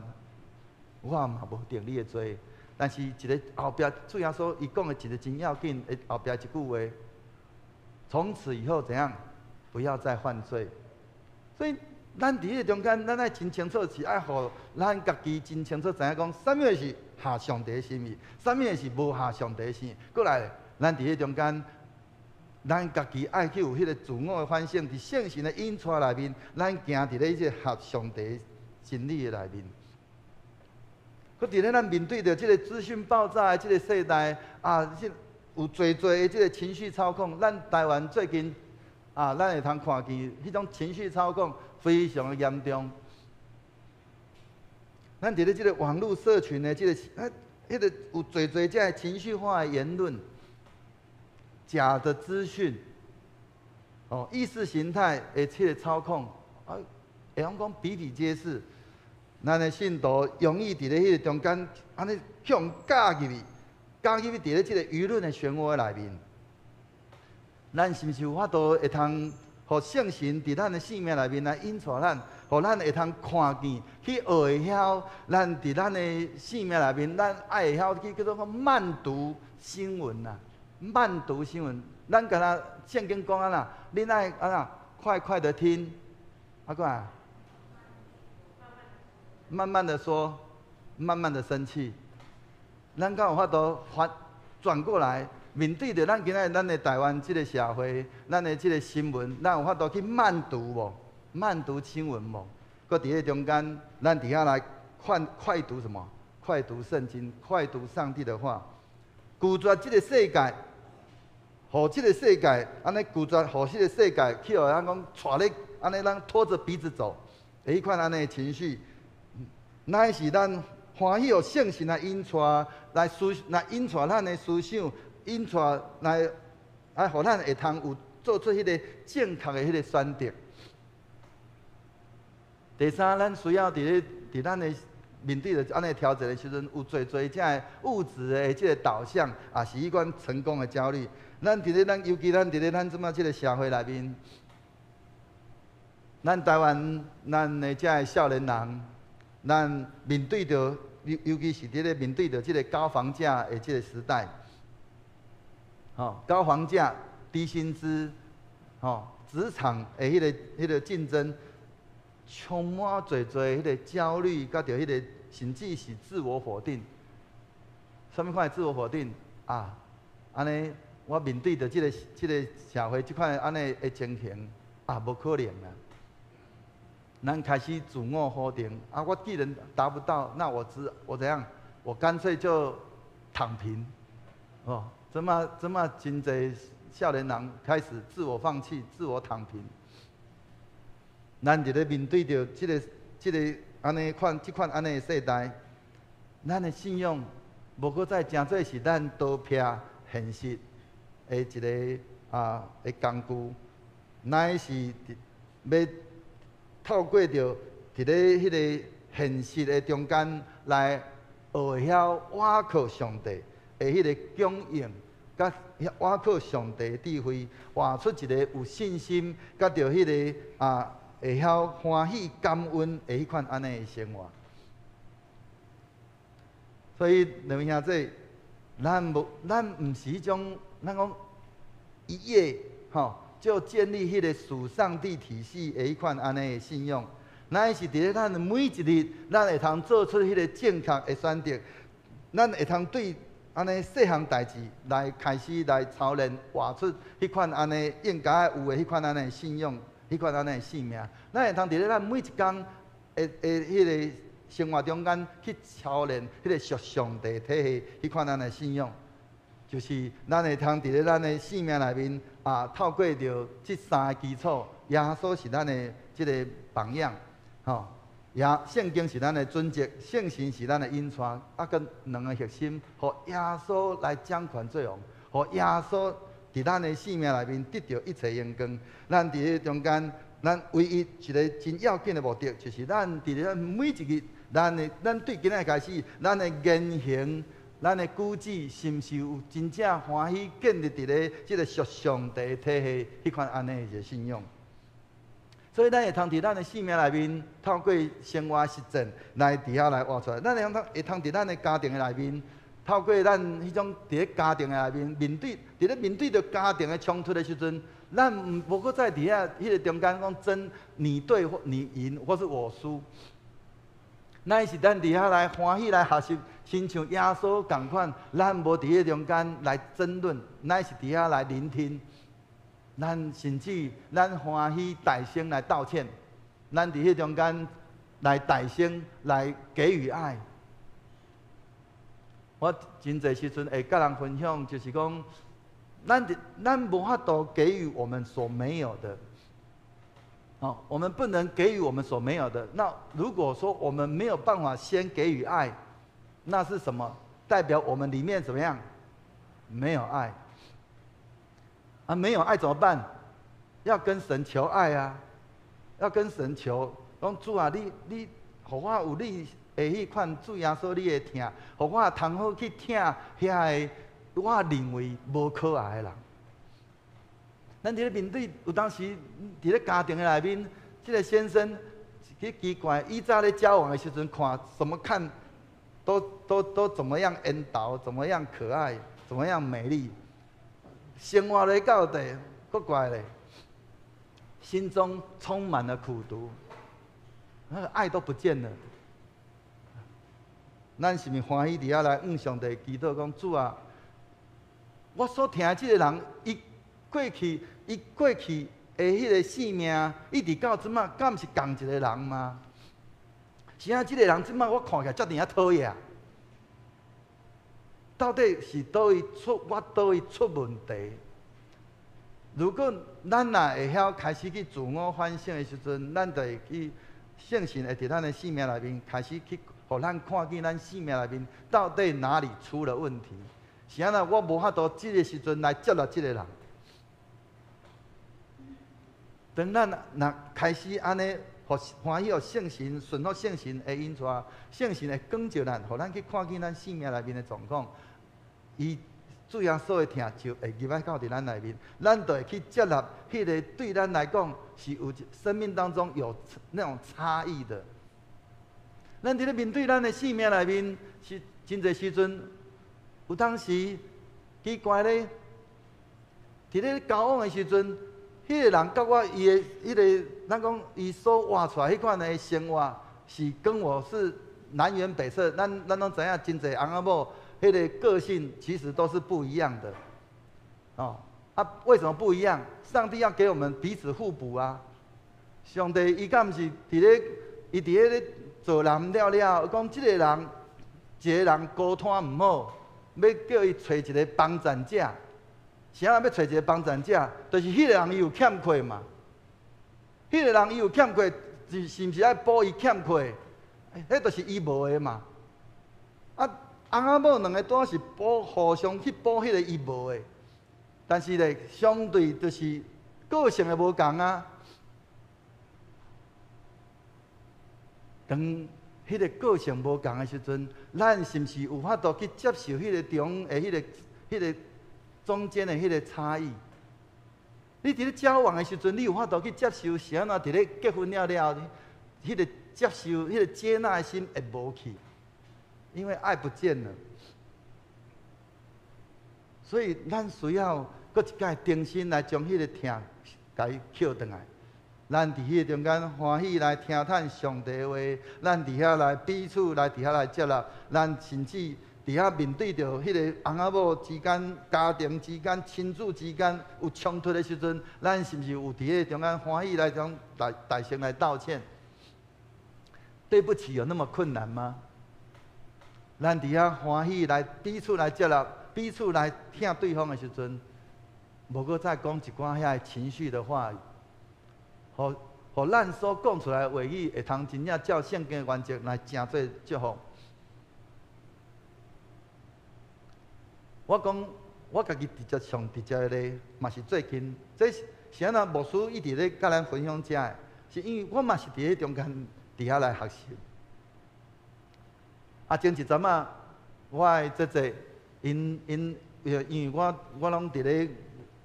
S1: 我嘛無定你的罪。但是一个後壁主耶穌伊講的一个真要緊的後壁一句話，從此以後怎樣，不要再犯罪。所以咱佇彼个中間，咱愛真清楚，是愛予咱家己真清楚知影講，啥物是合上帝心意，啥物是無合上帝心意。閣來，咱佇彼中間，咱家己愛去有彼個自我的反省，佇聖神的引帶內面，咱行佇咧這個合上帝真理的內面。閣佇咧咱面對著這個資訊爆炸的這個世代，啊，這有濟濟的這個情緒操控。咱台灣最近啊，咱會通看見彼種情緒操控非常的嚴重。咱佇咧這個網路社群的這個，啊，彼個有濟濟這个情緒化的言論、假的資訊、哦，意識形態的這個操控，啊，會曉講比比皆是。咱的信徒容易佇咧彼個中間，按呢予人咬入去，咬入去佇咧這個輿論的漩渦內面。咱是毋是有法度會通，予聖神佇咱的生命內面來引帶咱，予咱會通看見，去學會曉，咱佇咱的生命內面，咱愛會曉去叫做講慢讀新聞啊，慢讀新聞。咱敢若聖經講按怎，恁愛按怎快快的聽，啊閣啊，慢慢的說，慢慢的生氣。咱敢有法度反轉過來，面對著咱今仔日咱的台灣這個社會，咱的這個新聞，咱有法度去慢讀無？慢讀新聞無？閣佇彼中間，咱佇遐來快快讀什麼？快讀聖經，快讀上帝的話，拒絕這個世界，予這個世界按呢拒絕，予這個世界去予咱講帶咧，按呢咱拖著鼻子走，彼款按呢情緒，乃是咱歡喜予聖神來引帶，來思來引帶咱的思想，引帶來來，予咱會通有做出彼個正確的彼個選擇。第三，咱需要佇咧佇咱的面對著按呢挑戰的時陣，有濟濟這个物質的這個導向，也是彼款成功的焦慮。咱佇咧咱，尤其咱佇咧咱這馬這個社會內面，咱台灣咱的這个少年人，咱面對著，尤其是佇咧面對著這個高房價的這個時代，吼，高房價、低薪資，吼，職場的彼個競爭，充滿濟濟彼個焦慮，佮著彼個甚至是自我否定。啥物款的自我否定啊？按呢，我面對著這個社會這款按呢的情形啊，無可能啊！咱開始自我否定啊！我既然達不到，那我只我怎樣？我乾脆就躺平。哦，這馬這馬真濟少年人開始自我放棄、自我躺平。咱佇咧面對著這個按呢款這款按呢的世代，咱的信仰無閣再成做是咱逃避現實的一個啊的工具，乃是欲透過著佇咧彼個現實的中間來學會曉倚靠上帝的彼個供應，佮倚靠上帝的智慧，活出一個有信心，佮著彼個啊會曉歡喜感恩的彼款按呢的生活。所以，兩位兄弟，咱無，咱毋是彼種，咱講一夜吼就建立彼個屬上帝體系的彼款按呢的信仰，乃是佇咧咱的每一日，咱會通做出彼個正確的選擇，咱會通對按呢細項代誌來開始來操練，活出彼款按呢應該有的彼款按呢信仰，彼款按呢生命。咱會通佇咧咱每一工的的彼個生活中間去操練彼個屬上帝體系彼款按呢信仰，就是咱會通佇咧咱的生命內面啊，透過著這三个基礎，耶穌是咱的這个榜樣，吼，耶聖經是咱的準則，聖神是咱的引帶，啊，閣兩个核心，予耶穌來掌權做王，予耶穌佇咱的生命內面得著一切榮光。咱佇咧中間，咱唯一一个真要緊的目的，就是咱佇咧咱每一日，咱的咱對今仔日開始，咱的言行、咱的舉止，是毋是有真正歡喜建立佇咧這个屬上帝體系彼款按呢一个信仰？所以咱會通佇咱的生命內面，透過生活實踐來佇遐來活出來。咱會通會通佇咱的家庭的內面，透過咱的透過咱彼種佇咧家庭的內面面對，佇咧面對著家庭的衝突的時陣，咱毋無閣再佇遐彼个中間講爭你對或你贏或是我輸。乃是咱佇遐來歡喜來學習，親像耶穌仝款，咱無佇彼个中間來爭論，乃是佇遐來聆聽。咱甚至咱歡喜大聲來道歉，咱佇彼中間來大聲來給予愛。我真濟時陣會佮人分享，就是講，咱無法度給予我們所沒有的。哦，我們不能給予我們所沒有的。那如果說我們沒有辦法先給予愛，那是什麼？代表我們裡面怎麼樣？沒有愛。啊，沒有愛怎麼辦？要跟神求愛啊！要跟神求，講主啊，你予我有你的彼款主耶穌你的疼，予我通好去疼遐个我認為無可愛的人。咱佇咧面對有當時佇咧家庭的內面，這个先生去奇怪，以早咧交往的時陣，看怎麼看都怎麼樣緣投，怎麼樣可愛，怎麼樣美麗。生活咧到底，閣怪咧，心中充滿了苦毒，那個愛都不見了。咱是毋是歡喜佇遐來向上帝祈禱，講主啊，我所疼的這个人，伊過去的彼个性命，一直到這馬，敢毋是仝一个人嗎？是啊，這个人這馬我看起來遮爾仔討厭，到底是佗位出我佗位出問題？如果咱若會曉開始去自我反省的時陣，咱就會去聖神會佇咱的生命內面開始去，予咱看見咱生命內面到底哪裡出了問題？是按怎我無法度這个時陣來接納這个人？當咱若開始按呢，予歡喜予聖神順服聖神的引帶，聖神會光照咱，予咱去看見咱生命內面的狀況。伊主耶穌的疼就會入來到佇咱內面，咱就會去接納彼个對咱來講是有生命當中有那種差異的。咱佇咧面對咱的生命內面，是真濟時陣，有當時奇怪咧，佇咧交往的時陣，彼個人佮我伊的彼个，咱講伊所活出來彼款的生活，是跟我是南轅北轍。咱攏知影，真濟翁仔某彼个個性其實都是不一樣的。哦，啊，為什麼不一樣？上帝要給我們彼此互補啊！上帝伊敢毋是佇咧，伊佇咧造人了了，講這個人一个人孤單毋好，欲叫伊揣一个幫贊者。啥人欲揣一个幫贊者？就是彼个人伊有欠缺嘛。彼个人伊有欠缺，是毋是愛補伊欠缺？彼就是伊無的嘛。啊，翁仔某兩个拄仔是補，互相去補彼个伊無的。但是咧，相對就是個性的無仝啊。當彼个個性無仝的時陣，咱是毋是有法度去接受彼个中的彼个中間的彼个差異？你佇咧交往的時陣，你有法度去接受是按怎？佇咧結婚了了，彼个接受、彼个接納的心會無去，因為愛不見了。所以咱需要閣一擺重新來將彼个疼共伊抾轉來。咱佇彼个中間歡喜來聽嘆上帝話，咱佇遐來彼此來佇遐來接納，咱甚至佇遐面對著彼个翁仔某之間、家庭之間、親子之間有衝突的時陣，咱是毋是有佇彼个中間歡喜來將大聲來道歉？對不起，有那麼困難嗎？咱佇遐歡喜來彼此來接納、彼此來疼對方的時陣，無閣再講一寡遐个情緒的話語。予咱所講出來的話語，會通真正照聖經的原則來成做祝福。我講，我家己直接上直接的例，嘛是最近，這是按怎牧師一直咧佮咱分享這个，是因為我嘛是佇咧中間佇遐來學習。啊，前一陣仔，我的姐姐，因為我攏佇咧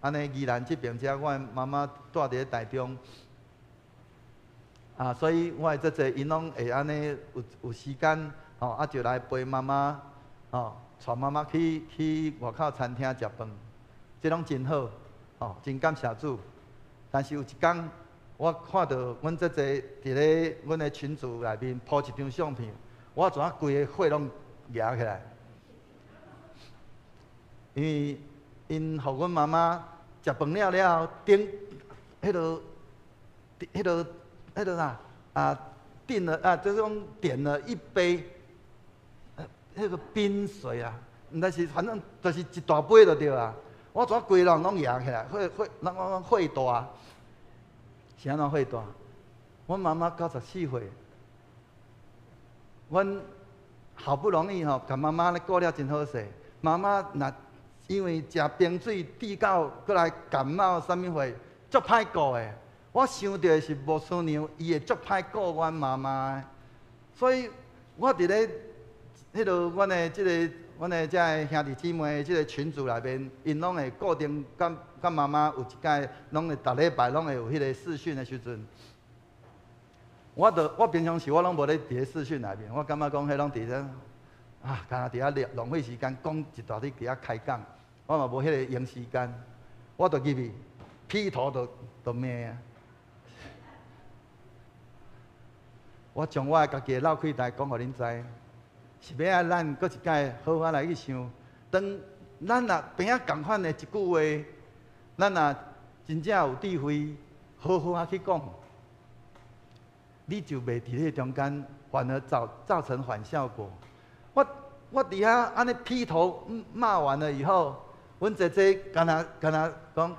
S1: 按呢宜蘭這邊遮，我的媽媽住佇咧台中。啊，所以我的姐姐𪜶攏會按呢有時間，吼，啊就來陪媽媽，吼。帶媽媽去外口餐廳食飯，這攏真好，吼，真感謝主。但是有一工，我看著阮姐姐佇咧阮的群組內面 po 一張相片，我怎啊規个火攏夯起來？因為𪜶予阮媽媽食飯了了後，點彼落啥啊？訂了啊，就是講點了一杯，彼個冰水啊，毋知是反正就是一大杯就對啊。我怎規人攏夯起來，火火，咱講講火大，是按怎火大？阮媽媽94歲，阮好不容易吼，共媽媽咧顧了真好勢。媽媽若因為食冰水滴到，閣來感冒啥物貨，足歹顧的。我想著的是牧師娘，伊會足歹顧阮媽媽的，所以我佇咧彼落阮的這个阮的這个兄弟姊妹這个群組內面，𪜶攏會固定佮媽媽有一擺，攏會逐禮拜攏會有彼個視訊的時陣。我就我平常時我攏無咧佇咧視訊內面，我感覺講彼攏佇咧啊，敢若佇遐浪費時間，講一大堆佇遐開講，我嘛無彼个閒時間，我就入去劈頭就罵啊！我將我的家己的鬧氣代講予恁知，是欲愛咱閣一擺好好來去想，當咱若邊仔仝款的一句話，咱若真正有智慧，好好仔去講，你就袂佇彼中間，反而造成反效果。我佇遐按呢劈頭罵完了以後，阮姐姐敢若敢若講，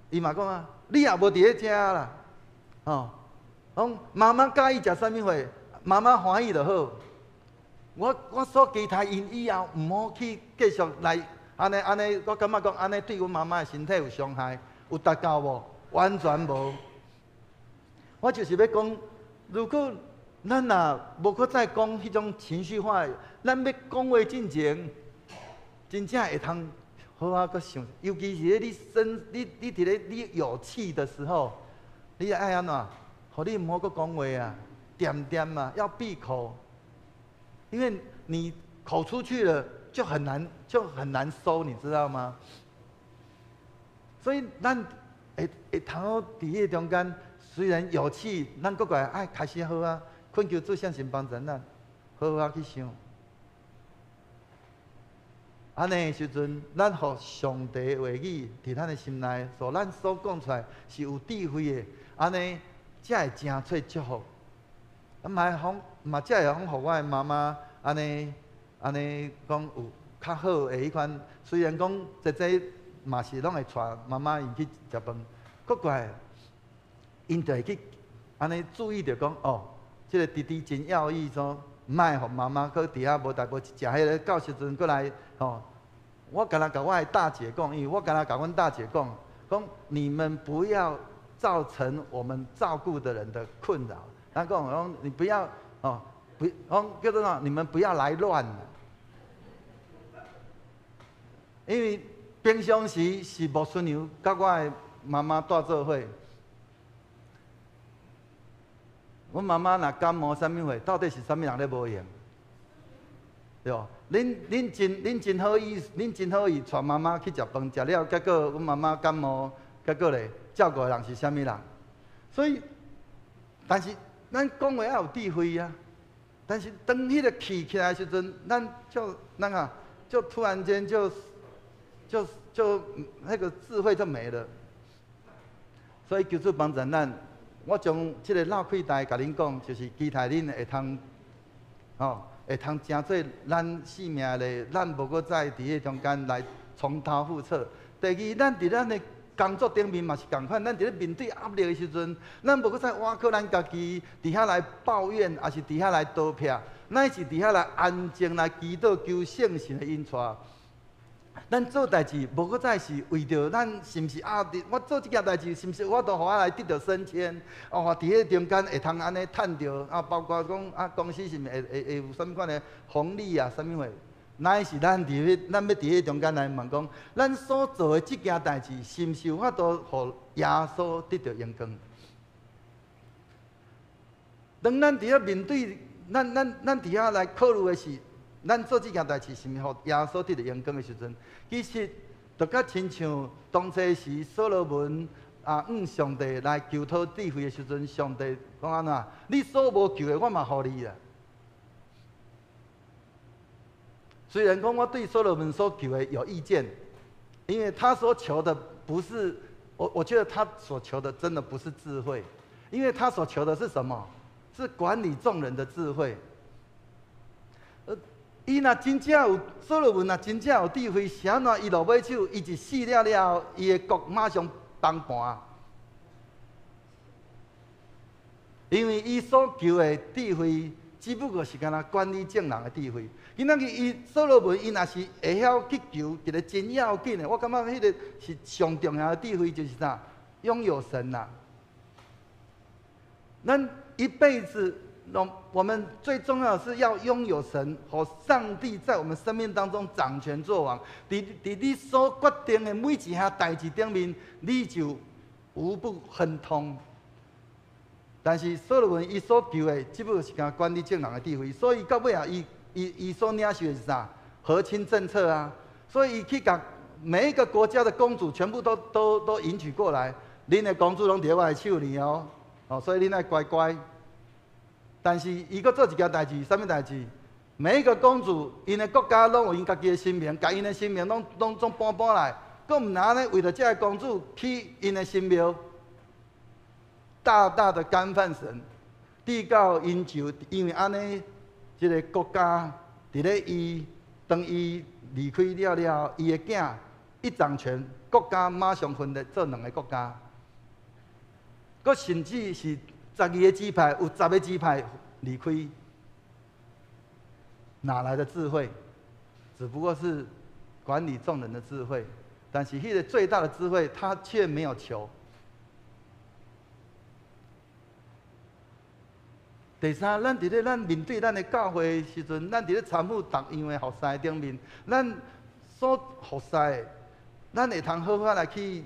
S1: 伊嘛講啊，你也無佇咧遮啦，吼，講媽媽佮意食啥物貨，媽媽歡喜就好。我所期待𪜶以後毋好去繼續來按呢按呢，我感覺講按呢對阮媽媽的身體有傷害，有達到無？完全無。我就是欲講，如果咱若無閣再講彼種情緒化，咱欲講話進前，真正會通好好閣想，尤其是咧你生你佇咧你有氣的時候，你愛按怎？予你毋好閣講話啊，恬恬嘛，要閉口，因為你口出去了就很難收，你知道嗎？所以咱會通好佇彼個中間，雖然有氣，咱閣過來愛開始好啊，懇求主聖神幫助咱，好好去想。按呢時陣，咱予上帝話語佇咱的心內，所咱所講出來是有智慧的，按呢才會成做祝福。啊，嘛會講，嘛才會講，予我的媽媽按呢按呢講有較好的彼款。雖然講姐姐嘛是攏會帶媽媽𪜶去食飯，閣過來，𪜶就會去按呢注意著講哦，這个弟弟真要意說，莫予媽媽閣佇遐無代無誌食彼个，到時陣閣來吼。我敢若共我的大姐講，因為我敢若共阮大姐講，講你們不要造成我們照顧的人的困擾。他講講你不要哦，不講叫做啥？你們不要來亂。因為平常時是牧師娘佮我的媽媽蹛做伙。阮媽媽若感冒啥物貨，到底是啥物人咧無閒？對無？恁真好意，恁真好意帶媽媽去食飯，食了結果阮媽媽感冒，結果咧照顧的人是啥物人？所以，但是咱講話愛有智慧啊。但是當彼个氣起來的時陣，咱就那個就突然間就那個智慧就沒了。所以求主幫助咱。我將這个鬧氣代共恁講，就是期待恁會通，吼，會通成做咱性命的，咱無閣再佇彼中間來重蹈覆轍。第二，咱佇咱的工作頂面嘛是仝款，咱佇咧面對壓力的時陣，咱無閣再倚靠咱家己，佇遐來抱怨，抑是佇遐來逃避，咱是佇遐來安靜來祈禱，求聖神的引帶。咱做代誌無閣再是為著咱是毋是啊？我做這件代誌是毋是我都予我來得著升遷？哦，佇彼中間會通按呢趁著啊，包括講啊，公司是毋是會有啥物款的紅利啊？啥物貨？乃是咱佇彼，咱欲佇彼中間來問講，咱所做的這件代誌是毋是有法度予耶穌得著榮光？當咱佇遐面對，咱佇遐來考慮的是，咱做這件代誌，是毋是予耶穌得著榮光的時陣？其實，就佮親像當初時所羅門啊，向上帝來求討智慧的時陣，上帝講按怎？你所無求的，我嘛予你啦。雖然講我對所羅門所求的有意見，因為他所求的不是我，我覺得他所求的真的不是智慧，因為他所求的是什麼？是管理眾人的智慧。伊若真正有所羅門若真正有智慧，啥物伊落尾手，伊一死了了後，伊的國馬上崩盤。因為伊所求的智慧，只不過是干焦管理眾人的智慧。今仔日伊所羅門，伊若是會曉去求一個真要緊的，我感覺彼個是上重要的智慧，就是啥？擁有神啦。咱一輩子，我們最重要的是要擁有神和上帝在我們生命當中掌權作王。佇你所決定的每一項代誌頂面，你就無不亨通。但是所羅門伊所求的，只不過是干管理眾人的智慧，所以到尾啊，伊所領受的是啥？和親政策啊！所以伊去共每一個國家的公主全部都迎娶過來，恁的公主攏佇我的手裡哦，哦，所以恁愛乖乖。但是伊閣做一件代誌，啥物代誌？每一個公主，𪜶的國家攏有𪜶家己的神明，共𪜶的神明攏攏總搬搬來，閣毋若按呢為著這个公主起𪜶的神廟，大大的干犯神，直到𪜶就因為按呢，這个國家佇咧伊當伊離開了了，伊的囝一掌權，國家馬上分裂做兩个國家，閣甚至是12個支派有10個支派離開，哪來的智慧？只不過是管理眾人的智慧，但是彼个最大的智慧，他卻沒有求。第三，咱佇咧咱面對咱的教會的時陣，咱佇咧參與逐樣的服侍頂面，咱所服侍的，咱會通好好來去，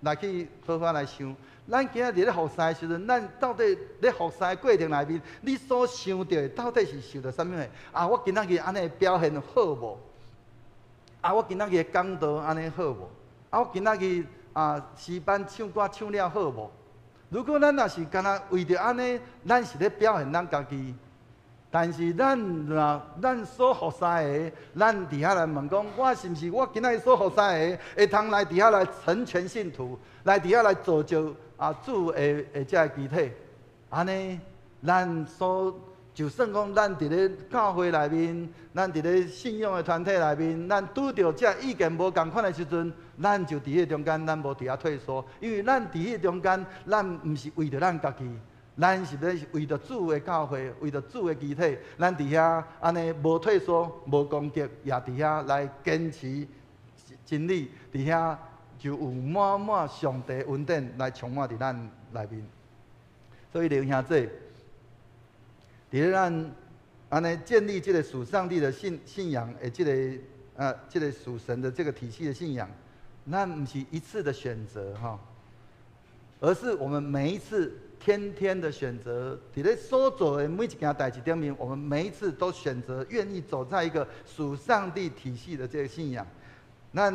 S1: 來去好好來想。咱今仔日咧服侍的時陣，咱到底咧服侍的過程內面，你所想著的到底是想著啥物貨？啊，我今仔日按呢表現好無？啊，我今仔日講道按呢好無？啊，我今仔日啊詩班唱歌唱了好無？如果咱若是干焦為著按呢，咱是咧表現咱家己。但是咱若咱所服侍的，咱佇遐來問講，我是毋是我今仔日所服侍的，會通來佇遐來成全信徒，來佇遐來造就啊主的的這个肢體？按呢，咱所就算講咱佇咧教會內面，咱佇咧信仰的團體內面，咱拄著這意見無仝款的時陣，咱就佇彼中間，咱無佇遐退縮，因為咱佇彼中間，咱毋是為著咱家己。咱是咧為著主的教會，為著主的肢體，咱佇遐按呢無退縮、無攻擊，也佇遐來堅持真理，佇遐就有滿滿上帝恩典來充滿佇咱內面。所以弟兄姊，佇咧咱按呢建立這个屬上帝的信仰的這个這个屬神的這個體系的信仰，咱毋是一次的選擇哈，而是我們每一次天天的選擇，佇咧所做的每一件代誌頂面，我們每一次都選擇願意走在一個屬上帝體系的這個信仰。咱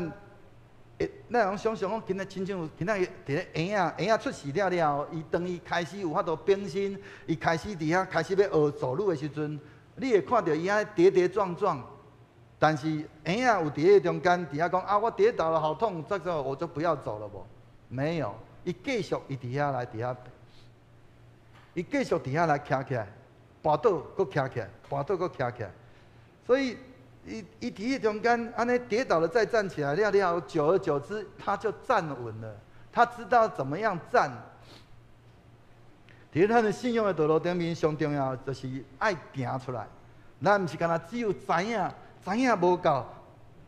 S1: 會，咱會想像講，今仔親像今仔日佇咧嬰仔，嬰仔出世了了後，伊當伊開始有法度變身，伊開始佇遐開始欲學走路的時陣，你會看著伊按呢跌跌撞撞。但是嬰仔有佇彼个中間，佇遐講啊，我跌倒了好痛，這個我就不要走了無？沒有，伊繼續伊佇遐來佇遐。伊繼續佇遐來徛起來，跋倒閣徛起來，跋倒閣徛起來。所以，伊佇彼中間按呢跌倒了再站起來了了，久而久之，他就站穩了。他知道怎麼樣站。佇咱的信仰的道路頂面，上重要就是愛行出來。咱毋是干焦只有知影，知影無夠，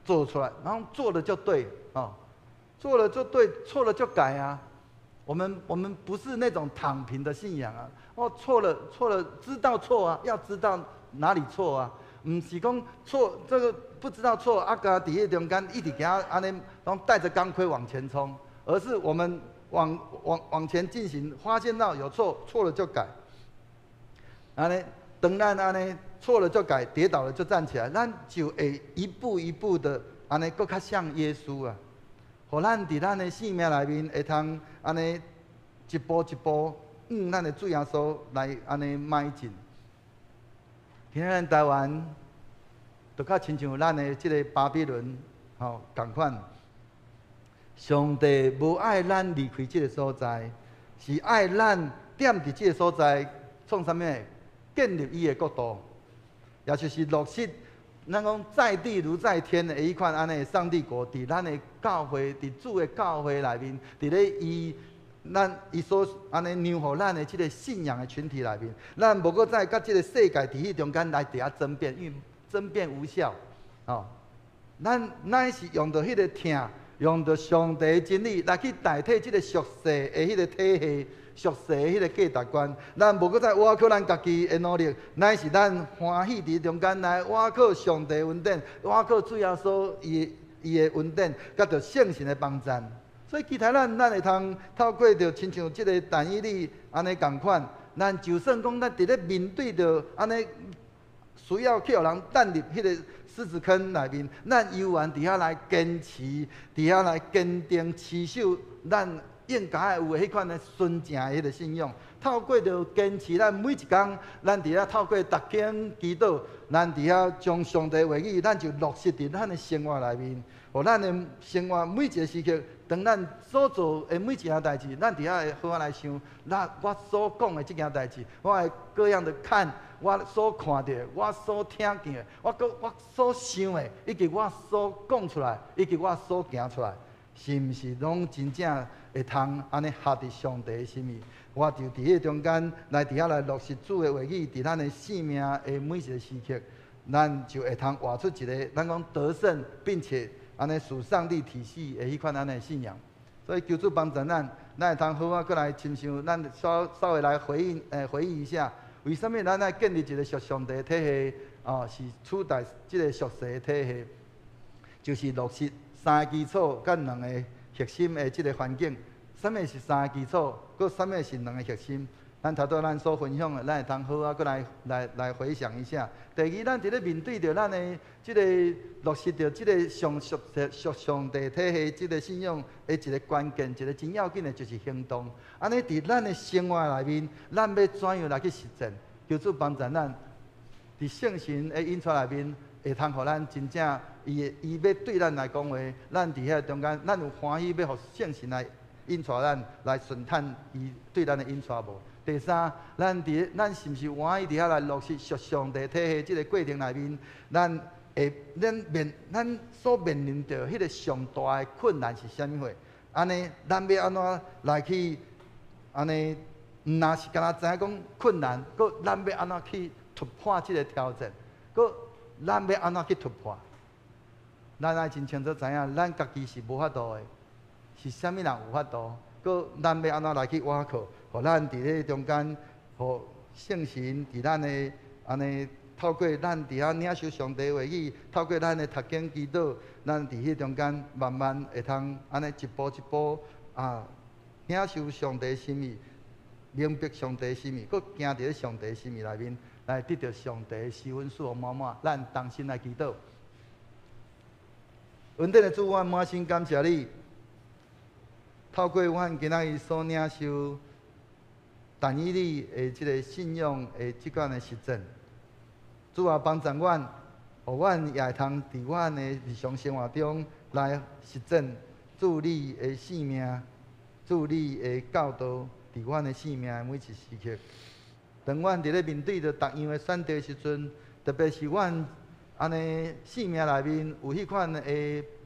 S1: 做出來，然後做了就對，哦，做了就對，錯了就改啊。我們不是那種躺平的信仰啊！哦，錯了錯了，知道錯啊，要知道哪裡錯啊，毋是講錯這個不知道錯啊，閣佇彼中間一直行按呢，攏帶著鋼盔往前衝，而是我們往前進行，發現到有錯，錯了就改。按呢，當咱按呢錯了就改，跌倒了就站起來，咱就會一步一步的按呢閣較像耶穌啊！予咱佇咱的生命內面會通按呢一步一步，向咱的主耶穌來按呢邁進。今仔咱台灣，就較親像咱的這个巴比倫吼仝款。上帝無愛咱離開這个所在，是愛咱踮佇這个所在創啥物？建立伊的國度，也就是落實咱講在地如在天的彼款按呢上帝國，佇咱的教會，佇主的教會內面，佇咧伊咱伊所按呢讓予咱的這个信仰的群體內面，咱無閣再佮這个世界佇彼中間來佇遐爭辯，因為爭辯無效，吼。咱乃是用著彼个疼，用著上帝的真理來去代替這个俗世的彼个體系、俗世的彼个價值觀。咱無閣再倚靠咱家己的努力，乃是咱歡喜佇中間來倚靠上帝恩典，倚靠主耶穌伊的恩典，佮著聖神的幫贊。所以期待咱，咱會通透過著親像這个但以理按呢仝款，咱就算講咱佇咧面對著按呢需要去予人擲入彼个獅子坑內面，咱猶原佇遐來堅持，佇遐來堅定持守咱應該有的彼款的純正的彼个信仰。透過著堅持，咱每一工，咱佇遐透過讀經祈禱，咱佇遐將上帝話語，咱就落實佇咱的生活內面，予咱的生活每一个時刻，當咱所做的每一件代誌，咱佇遐會好好來想，那我所講的這件代誌，我會各樣的看，我所看著，我所聽見的，我閣我所想的，以及我所講出來，以及我所行出來，是毋是攏真正會通按呢合佇上帝的心意？我就佇彼个中間來佇遐來落實主的話語，佇咱的生命的每一个時刻，咱就會通活出一个咱講得勝，並且按呢屬上帝體系的彼款按呢信仰。所以求主幫助咱，咱會通好好閣來親像咱稍稍微來回應，回憶一下，為啥物咱愛建立一个屬上帝的體系？哦，是取代這个俗世的體系，就是落實三个基礎佮兩个核心的這个環境。啥物是三個基礎？閣啥物是兩个核心？咱頭拄咱所分享的，咱會通好好閣來回想一下。第二，咱佇咧面對著咱的這个落實著這个上屬屬上帝體系這个信仰的一个關鍵，一个真要緊的，就是行動。按呢佇咱的生活內面，咱欲怎樣來去實踐？求主幫助咱，佇聖神的引帶內面，會通予咱真正伊伊欲對咱來講話，咱佇遐中間，咱有歡喜欲予聖神來引帶咱來順探伊對咱的引帶無？第三，咱佇咱是毋是歡喜佇遐來落實屬上帝體系這个過程內面，咱會咱面咱所面臨著彼个上大的困難是啥物貨？按呢，咱欲按怎來去按呢？毋若是干焦知影講困難，閣咱欲按怎去突破這个挑戰？閣咱欲按怎去突破？咱愛真清楚知影，咱家己是無法度的。是啥物人有法度？閣咱欲按怎來去倚靠？予咱佇咧中間，予聖神佇咱的按呢透過咱佇遐領受上帝話語，透過咱的讀經祈禱，咱佇彼中間慢慢會通按呢一步一步啊，領受上帝心意，明白上帝心意，閣行佇咧上帝心意內面，來得著上帝施恩賜福滿滿。咱同心來祈禱。恩典的主，我滿心感謝你。透過阮今仔日所領受但以理的這个信仰的這款的實踐，主啊，幫助阮，予阮也會通佇阮的日常生活中來實踐主你的生命，主你的教導，佇阮的生命的每一時刻。當阮佇咧面對著逐樣的選擇時陣，特別是阮按呢生命內面有彼款的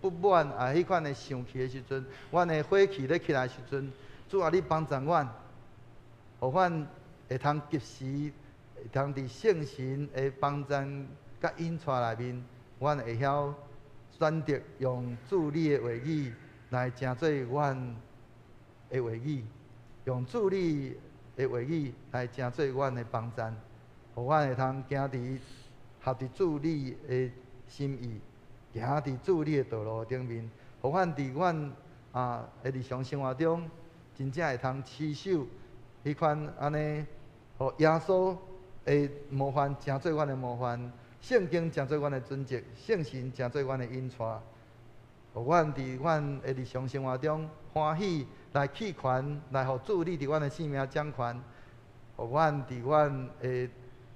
S1: 不滿啊，彼款的生氣的時陣，阮的火氣咧起來時陣，主啊，你幫助阮，予阮會通及時，會通佇聖神的幫贊佮引帶內面，阮會曉選擇用主你的話語來成做阮的話語，用主你的話語來成做阮的幫贊，予阮會通行佇合佇主你的心意，行佇主你的道路頂面，予阮佇阮啊的日常生活中，真正會通持守彼款按呢，予耶穌的模範成做阮的模範，聖經成做阮的準則，聖神成做阮的引帶，予阮佇阮的日常生活中歡喜來棄權，來予主你佇阮的生命掌權，予阮佇阮的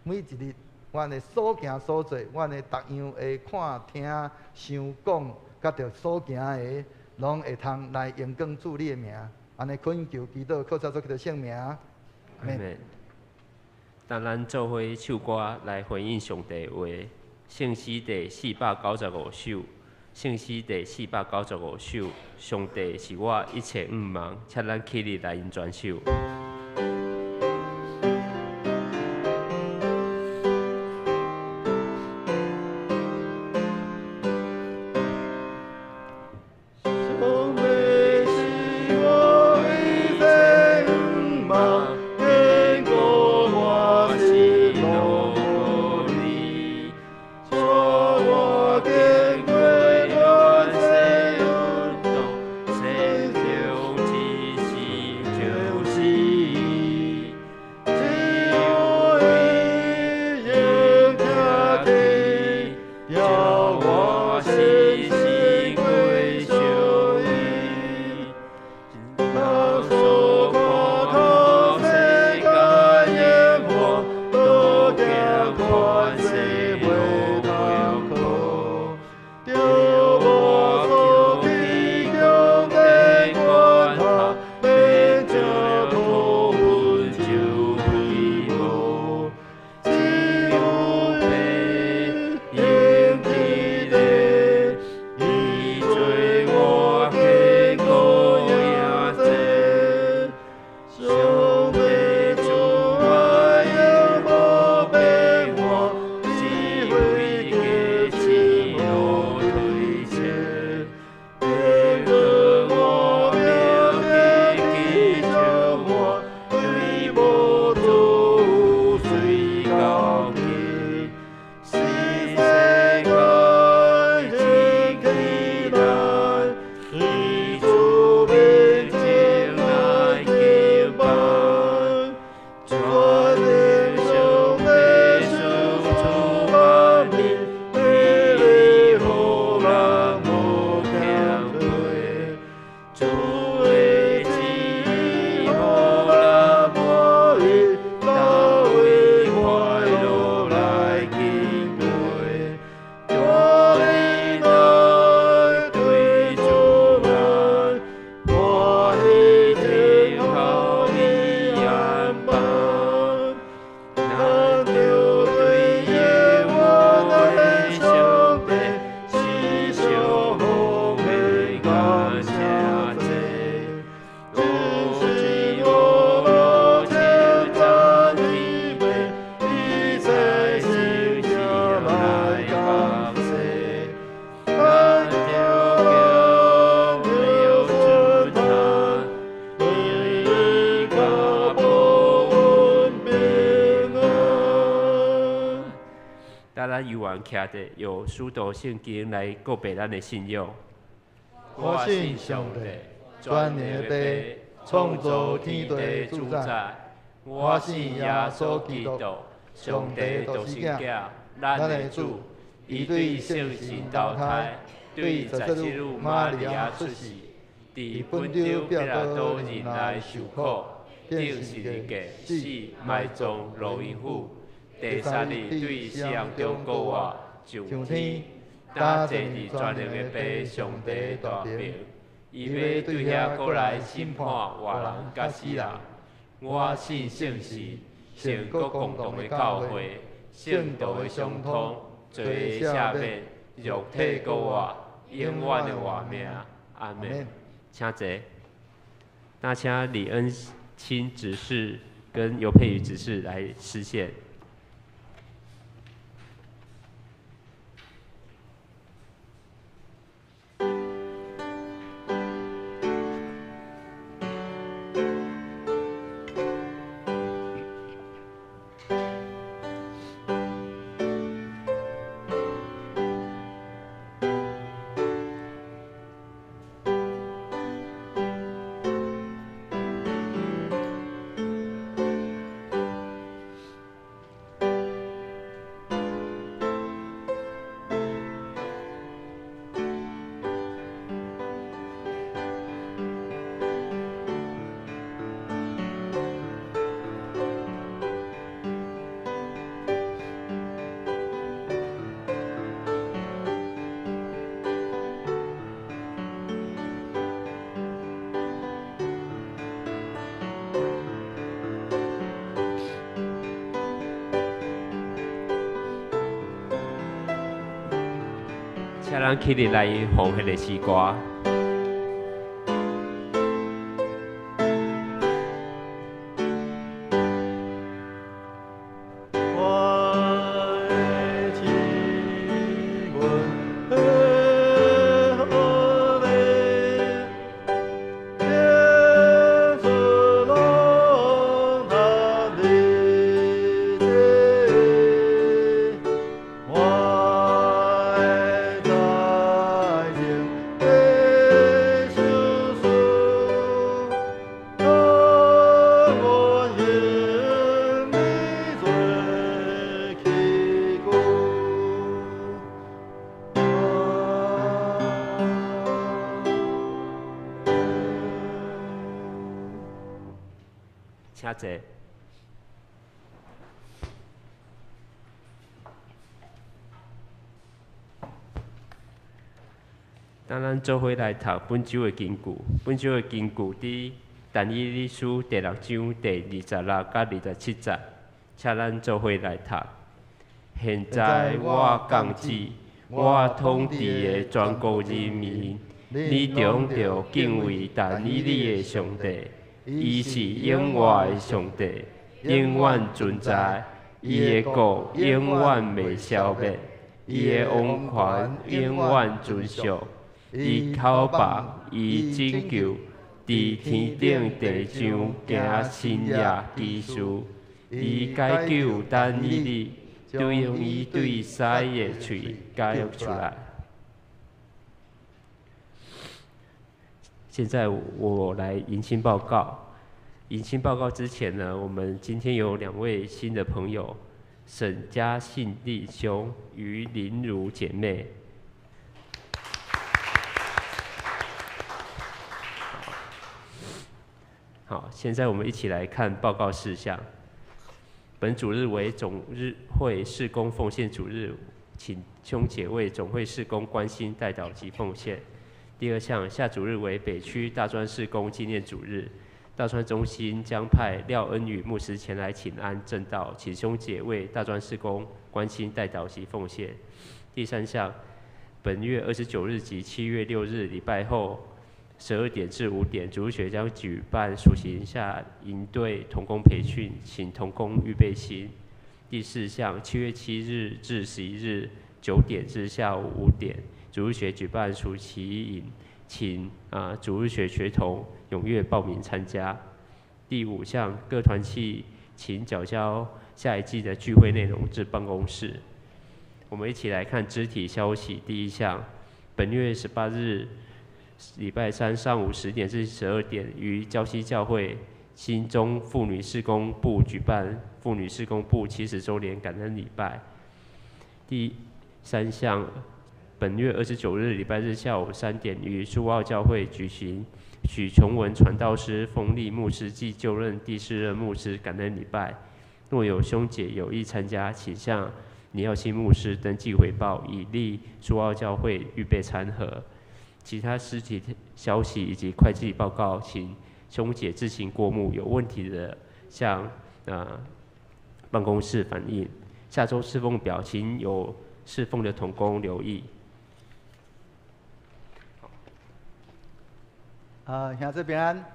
S1: 每一日，阮的所行所做，阮的逐樣的看、聽、想、講，佮著所行的，攏會通來榮光主你的名。按呢懇求祈禱，靠主耶穌基督聖名。阿
S2: 門。當咱做伙唱歌來回應上帝話，聖詩第495首，聖詩第495首，上帝是我一切向望，請咱起立來用全首。徛佇有書讀聖經來告白咱的信仰。
S1: 我信上帝，全能的父，創造天地主宰。我信耶穌基督，
S2: 上帝獨生子，咱的主。伊對聖神投胎，對十七女瑪利亞出世，佇本丟彼拉多忍耐受苦，釘十字架，死，埋葬，落陰府。第三日對死人中復活，上天，搭坐佇全能的父上帝大爿，伊欲對遐閣來審判活人佮死人。我信聖神，聖國共同的教會，聖徒的相通，罪的赦免，肉體復活，永遠的活命。阿門。請坐。那請李恩钦執事跟尤佩宇執事來司獻。請咱起立來奉獻的詩歌。請坐。當咱做伙來讀本週的經句，本週的經句佇但以理書第六章第26佮27節，請咱做伙來讀。現在我降旨，我統治的全國人民，你著著敬畏但以理的上帝，伊是永活的上帝，永遠存在，伊的國永遠袂消滅，伊的王權永遠存續。伊口白，伊拯救，佇天頂地上行神蹟奇事，伊解救但以理，對用伊對獅的喙解救出來。現在我來迎新報告。迎新報告之前呢，我們今天有兩位新的朋友，沈嘉信弟兄與林如姐妹。好，現在我們一起來看報告事項。本主日為總日會事工奉獻主日，請兄姐為總會事工關心代禱及奉獻。第二項，下主日為北區大專事工紀念主日，大專中心將派廖恩宇牧師前來請安證道，請兄姐為大專事工關心代禱及奉獻。第三項，本月29日及7月6日禮拜後12點至5點，主日學將舉辦暑期夏營隊同工培訓，請同工預備心。第四項，7月7日至11日9點至下午5點，主日學舉辦暑期營，請主日學學童踴躍報名參加。第五項，各團契請繳交下一季的聚會內容至辦公室。我們一起來看肢體消息。第一項，本月18日禮拜三上午10點至12點，於礁溪教會新中婦女事工部舉辦婦女事工部70週年感恩禮拜。第三項，本月29日禮拜日下午3點，於蘇澳教會舉行許崇文傳道師封立牧師暨就任第4任牧師感恩禮拜。若有兄姐有意參加，請向倪耀新牧師登記回報，以利蘇澳教會預備餐盒。其他實體消息以及會計報告，請兄姐自行過目。有問題的向辦公室反映。下週侍奉表，請有侍奉的同工留意。
S1: 兄弟平安。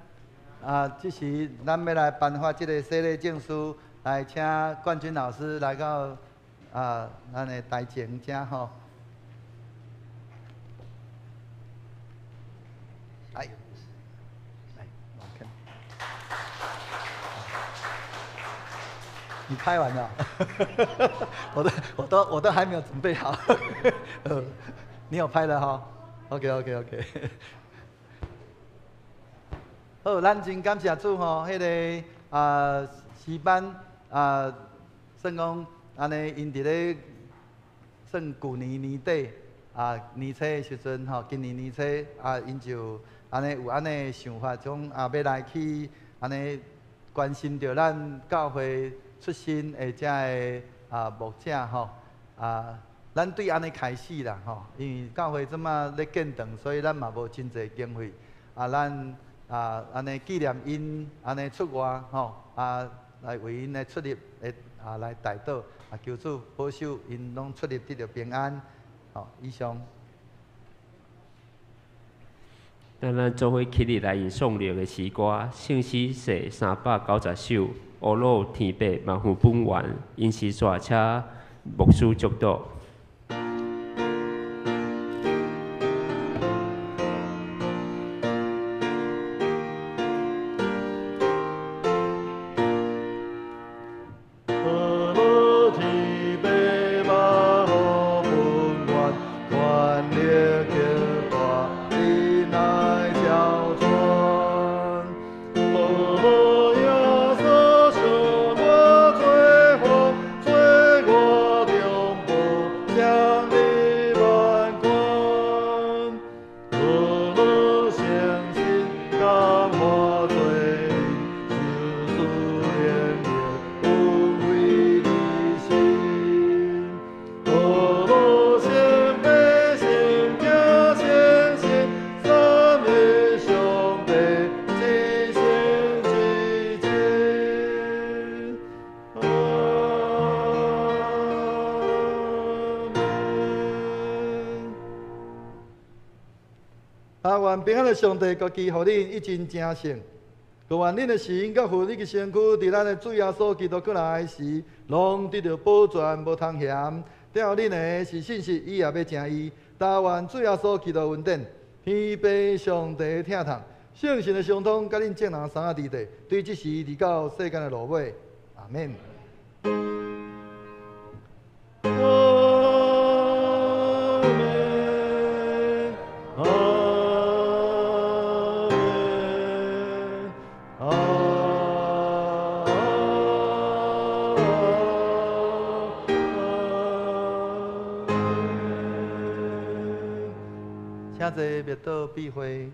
S1: 這時咱欲來頒發這个洗禮證書，來請冠軍老師來到咱的台前遮吼。來，來，我看。你拍完了？我都還沒有準備好。你有拍了哈？OK。好，咱真感謝主吼，彼个詩班算講按呢，𪜶佇咧算舊年年底年初的時陣吼，今年年初𪜶就按呢有按呢想法，講欲來去按呢關心著咱教會出身的遮个牧者吼咱對按呢開始啦吼，因為教會這馬咧建堂，所以咱嘛無真濟經費咱按呢紀念𪜶按呢出外吼來為𪜶的出入的來代禱求主保守𪜶攏出入得著平安。好，以上。
S2: 咱咱做伙起立來吟頌靈的詩歌，聖詩寫390首，烏魯天父萬福本源，因時煞請牧師祝禱。
S1: 願平安的上帝，家己予恁一真成聖，閣願恁的神佮魂以及身軀，佇咱的主耶穌基督閣來時，攏得著保全，無通嫌。疼護恁的是信實，伊也欲成伊。但願主耶穌基督恩典，天父上帝的疼痛，聖神的相通，佮恁眾人三仔佇地，對這時直到世間的落尾。阿們。請坐，默禱閉會。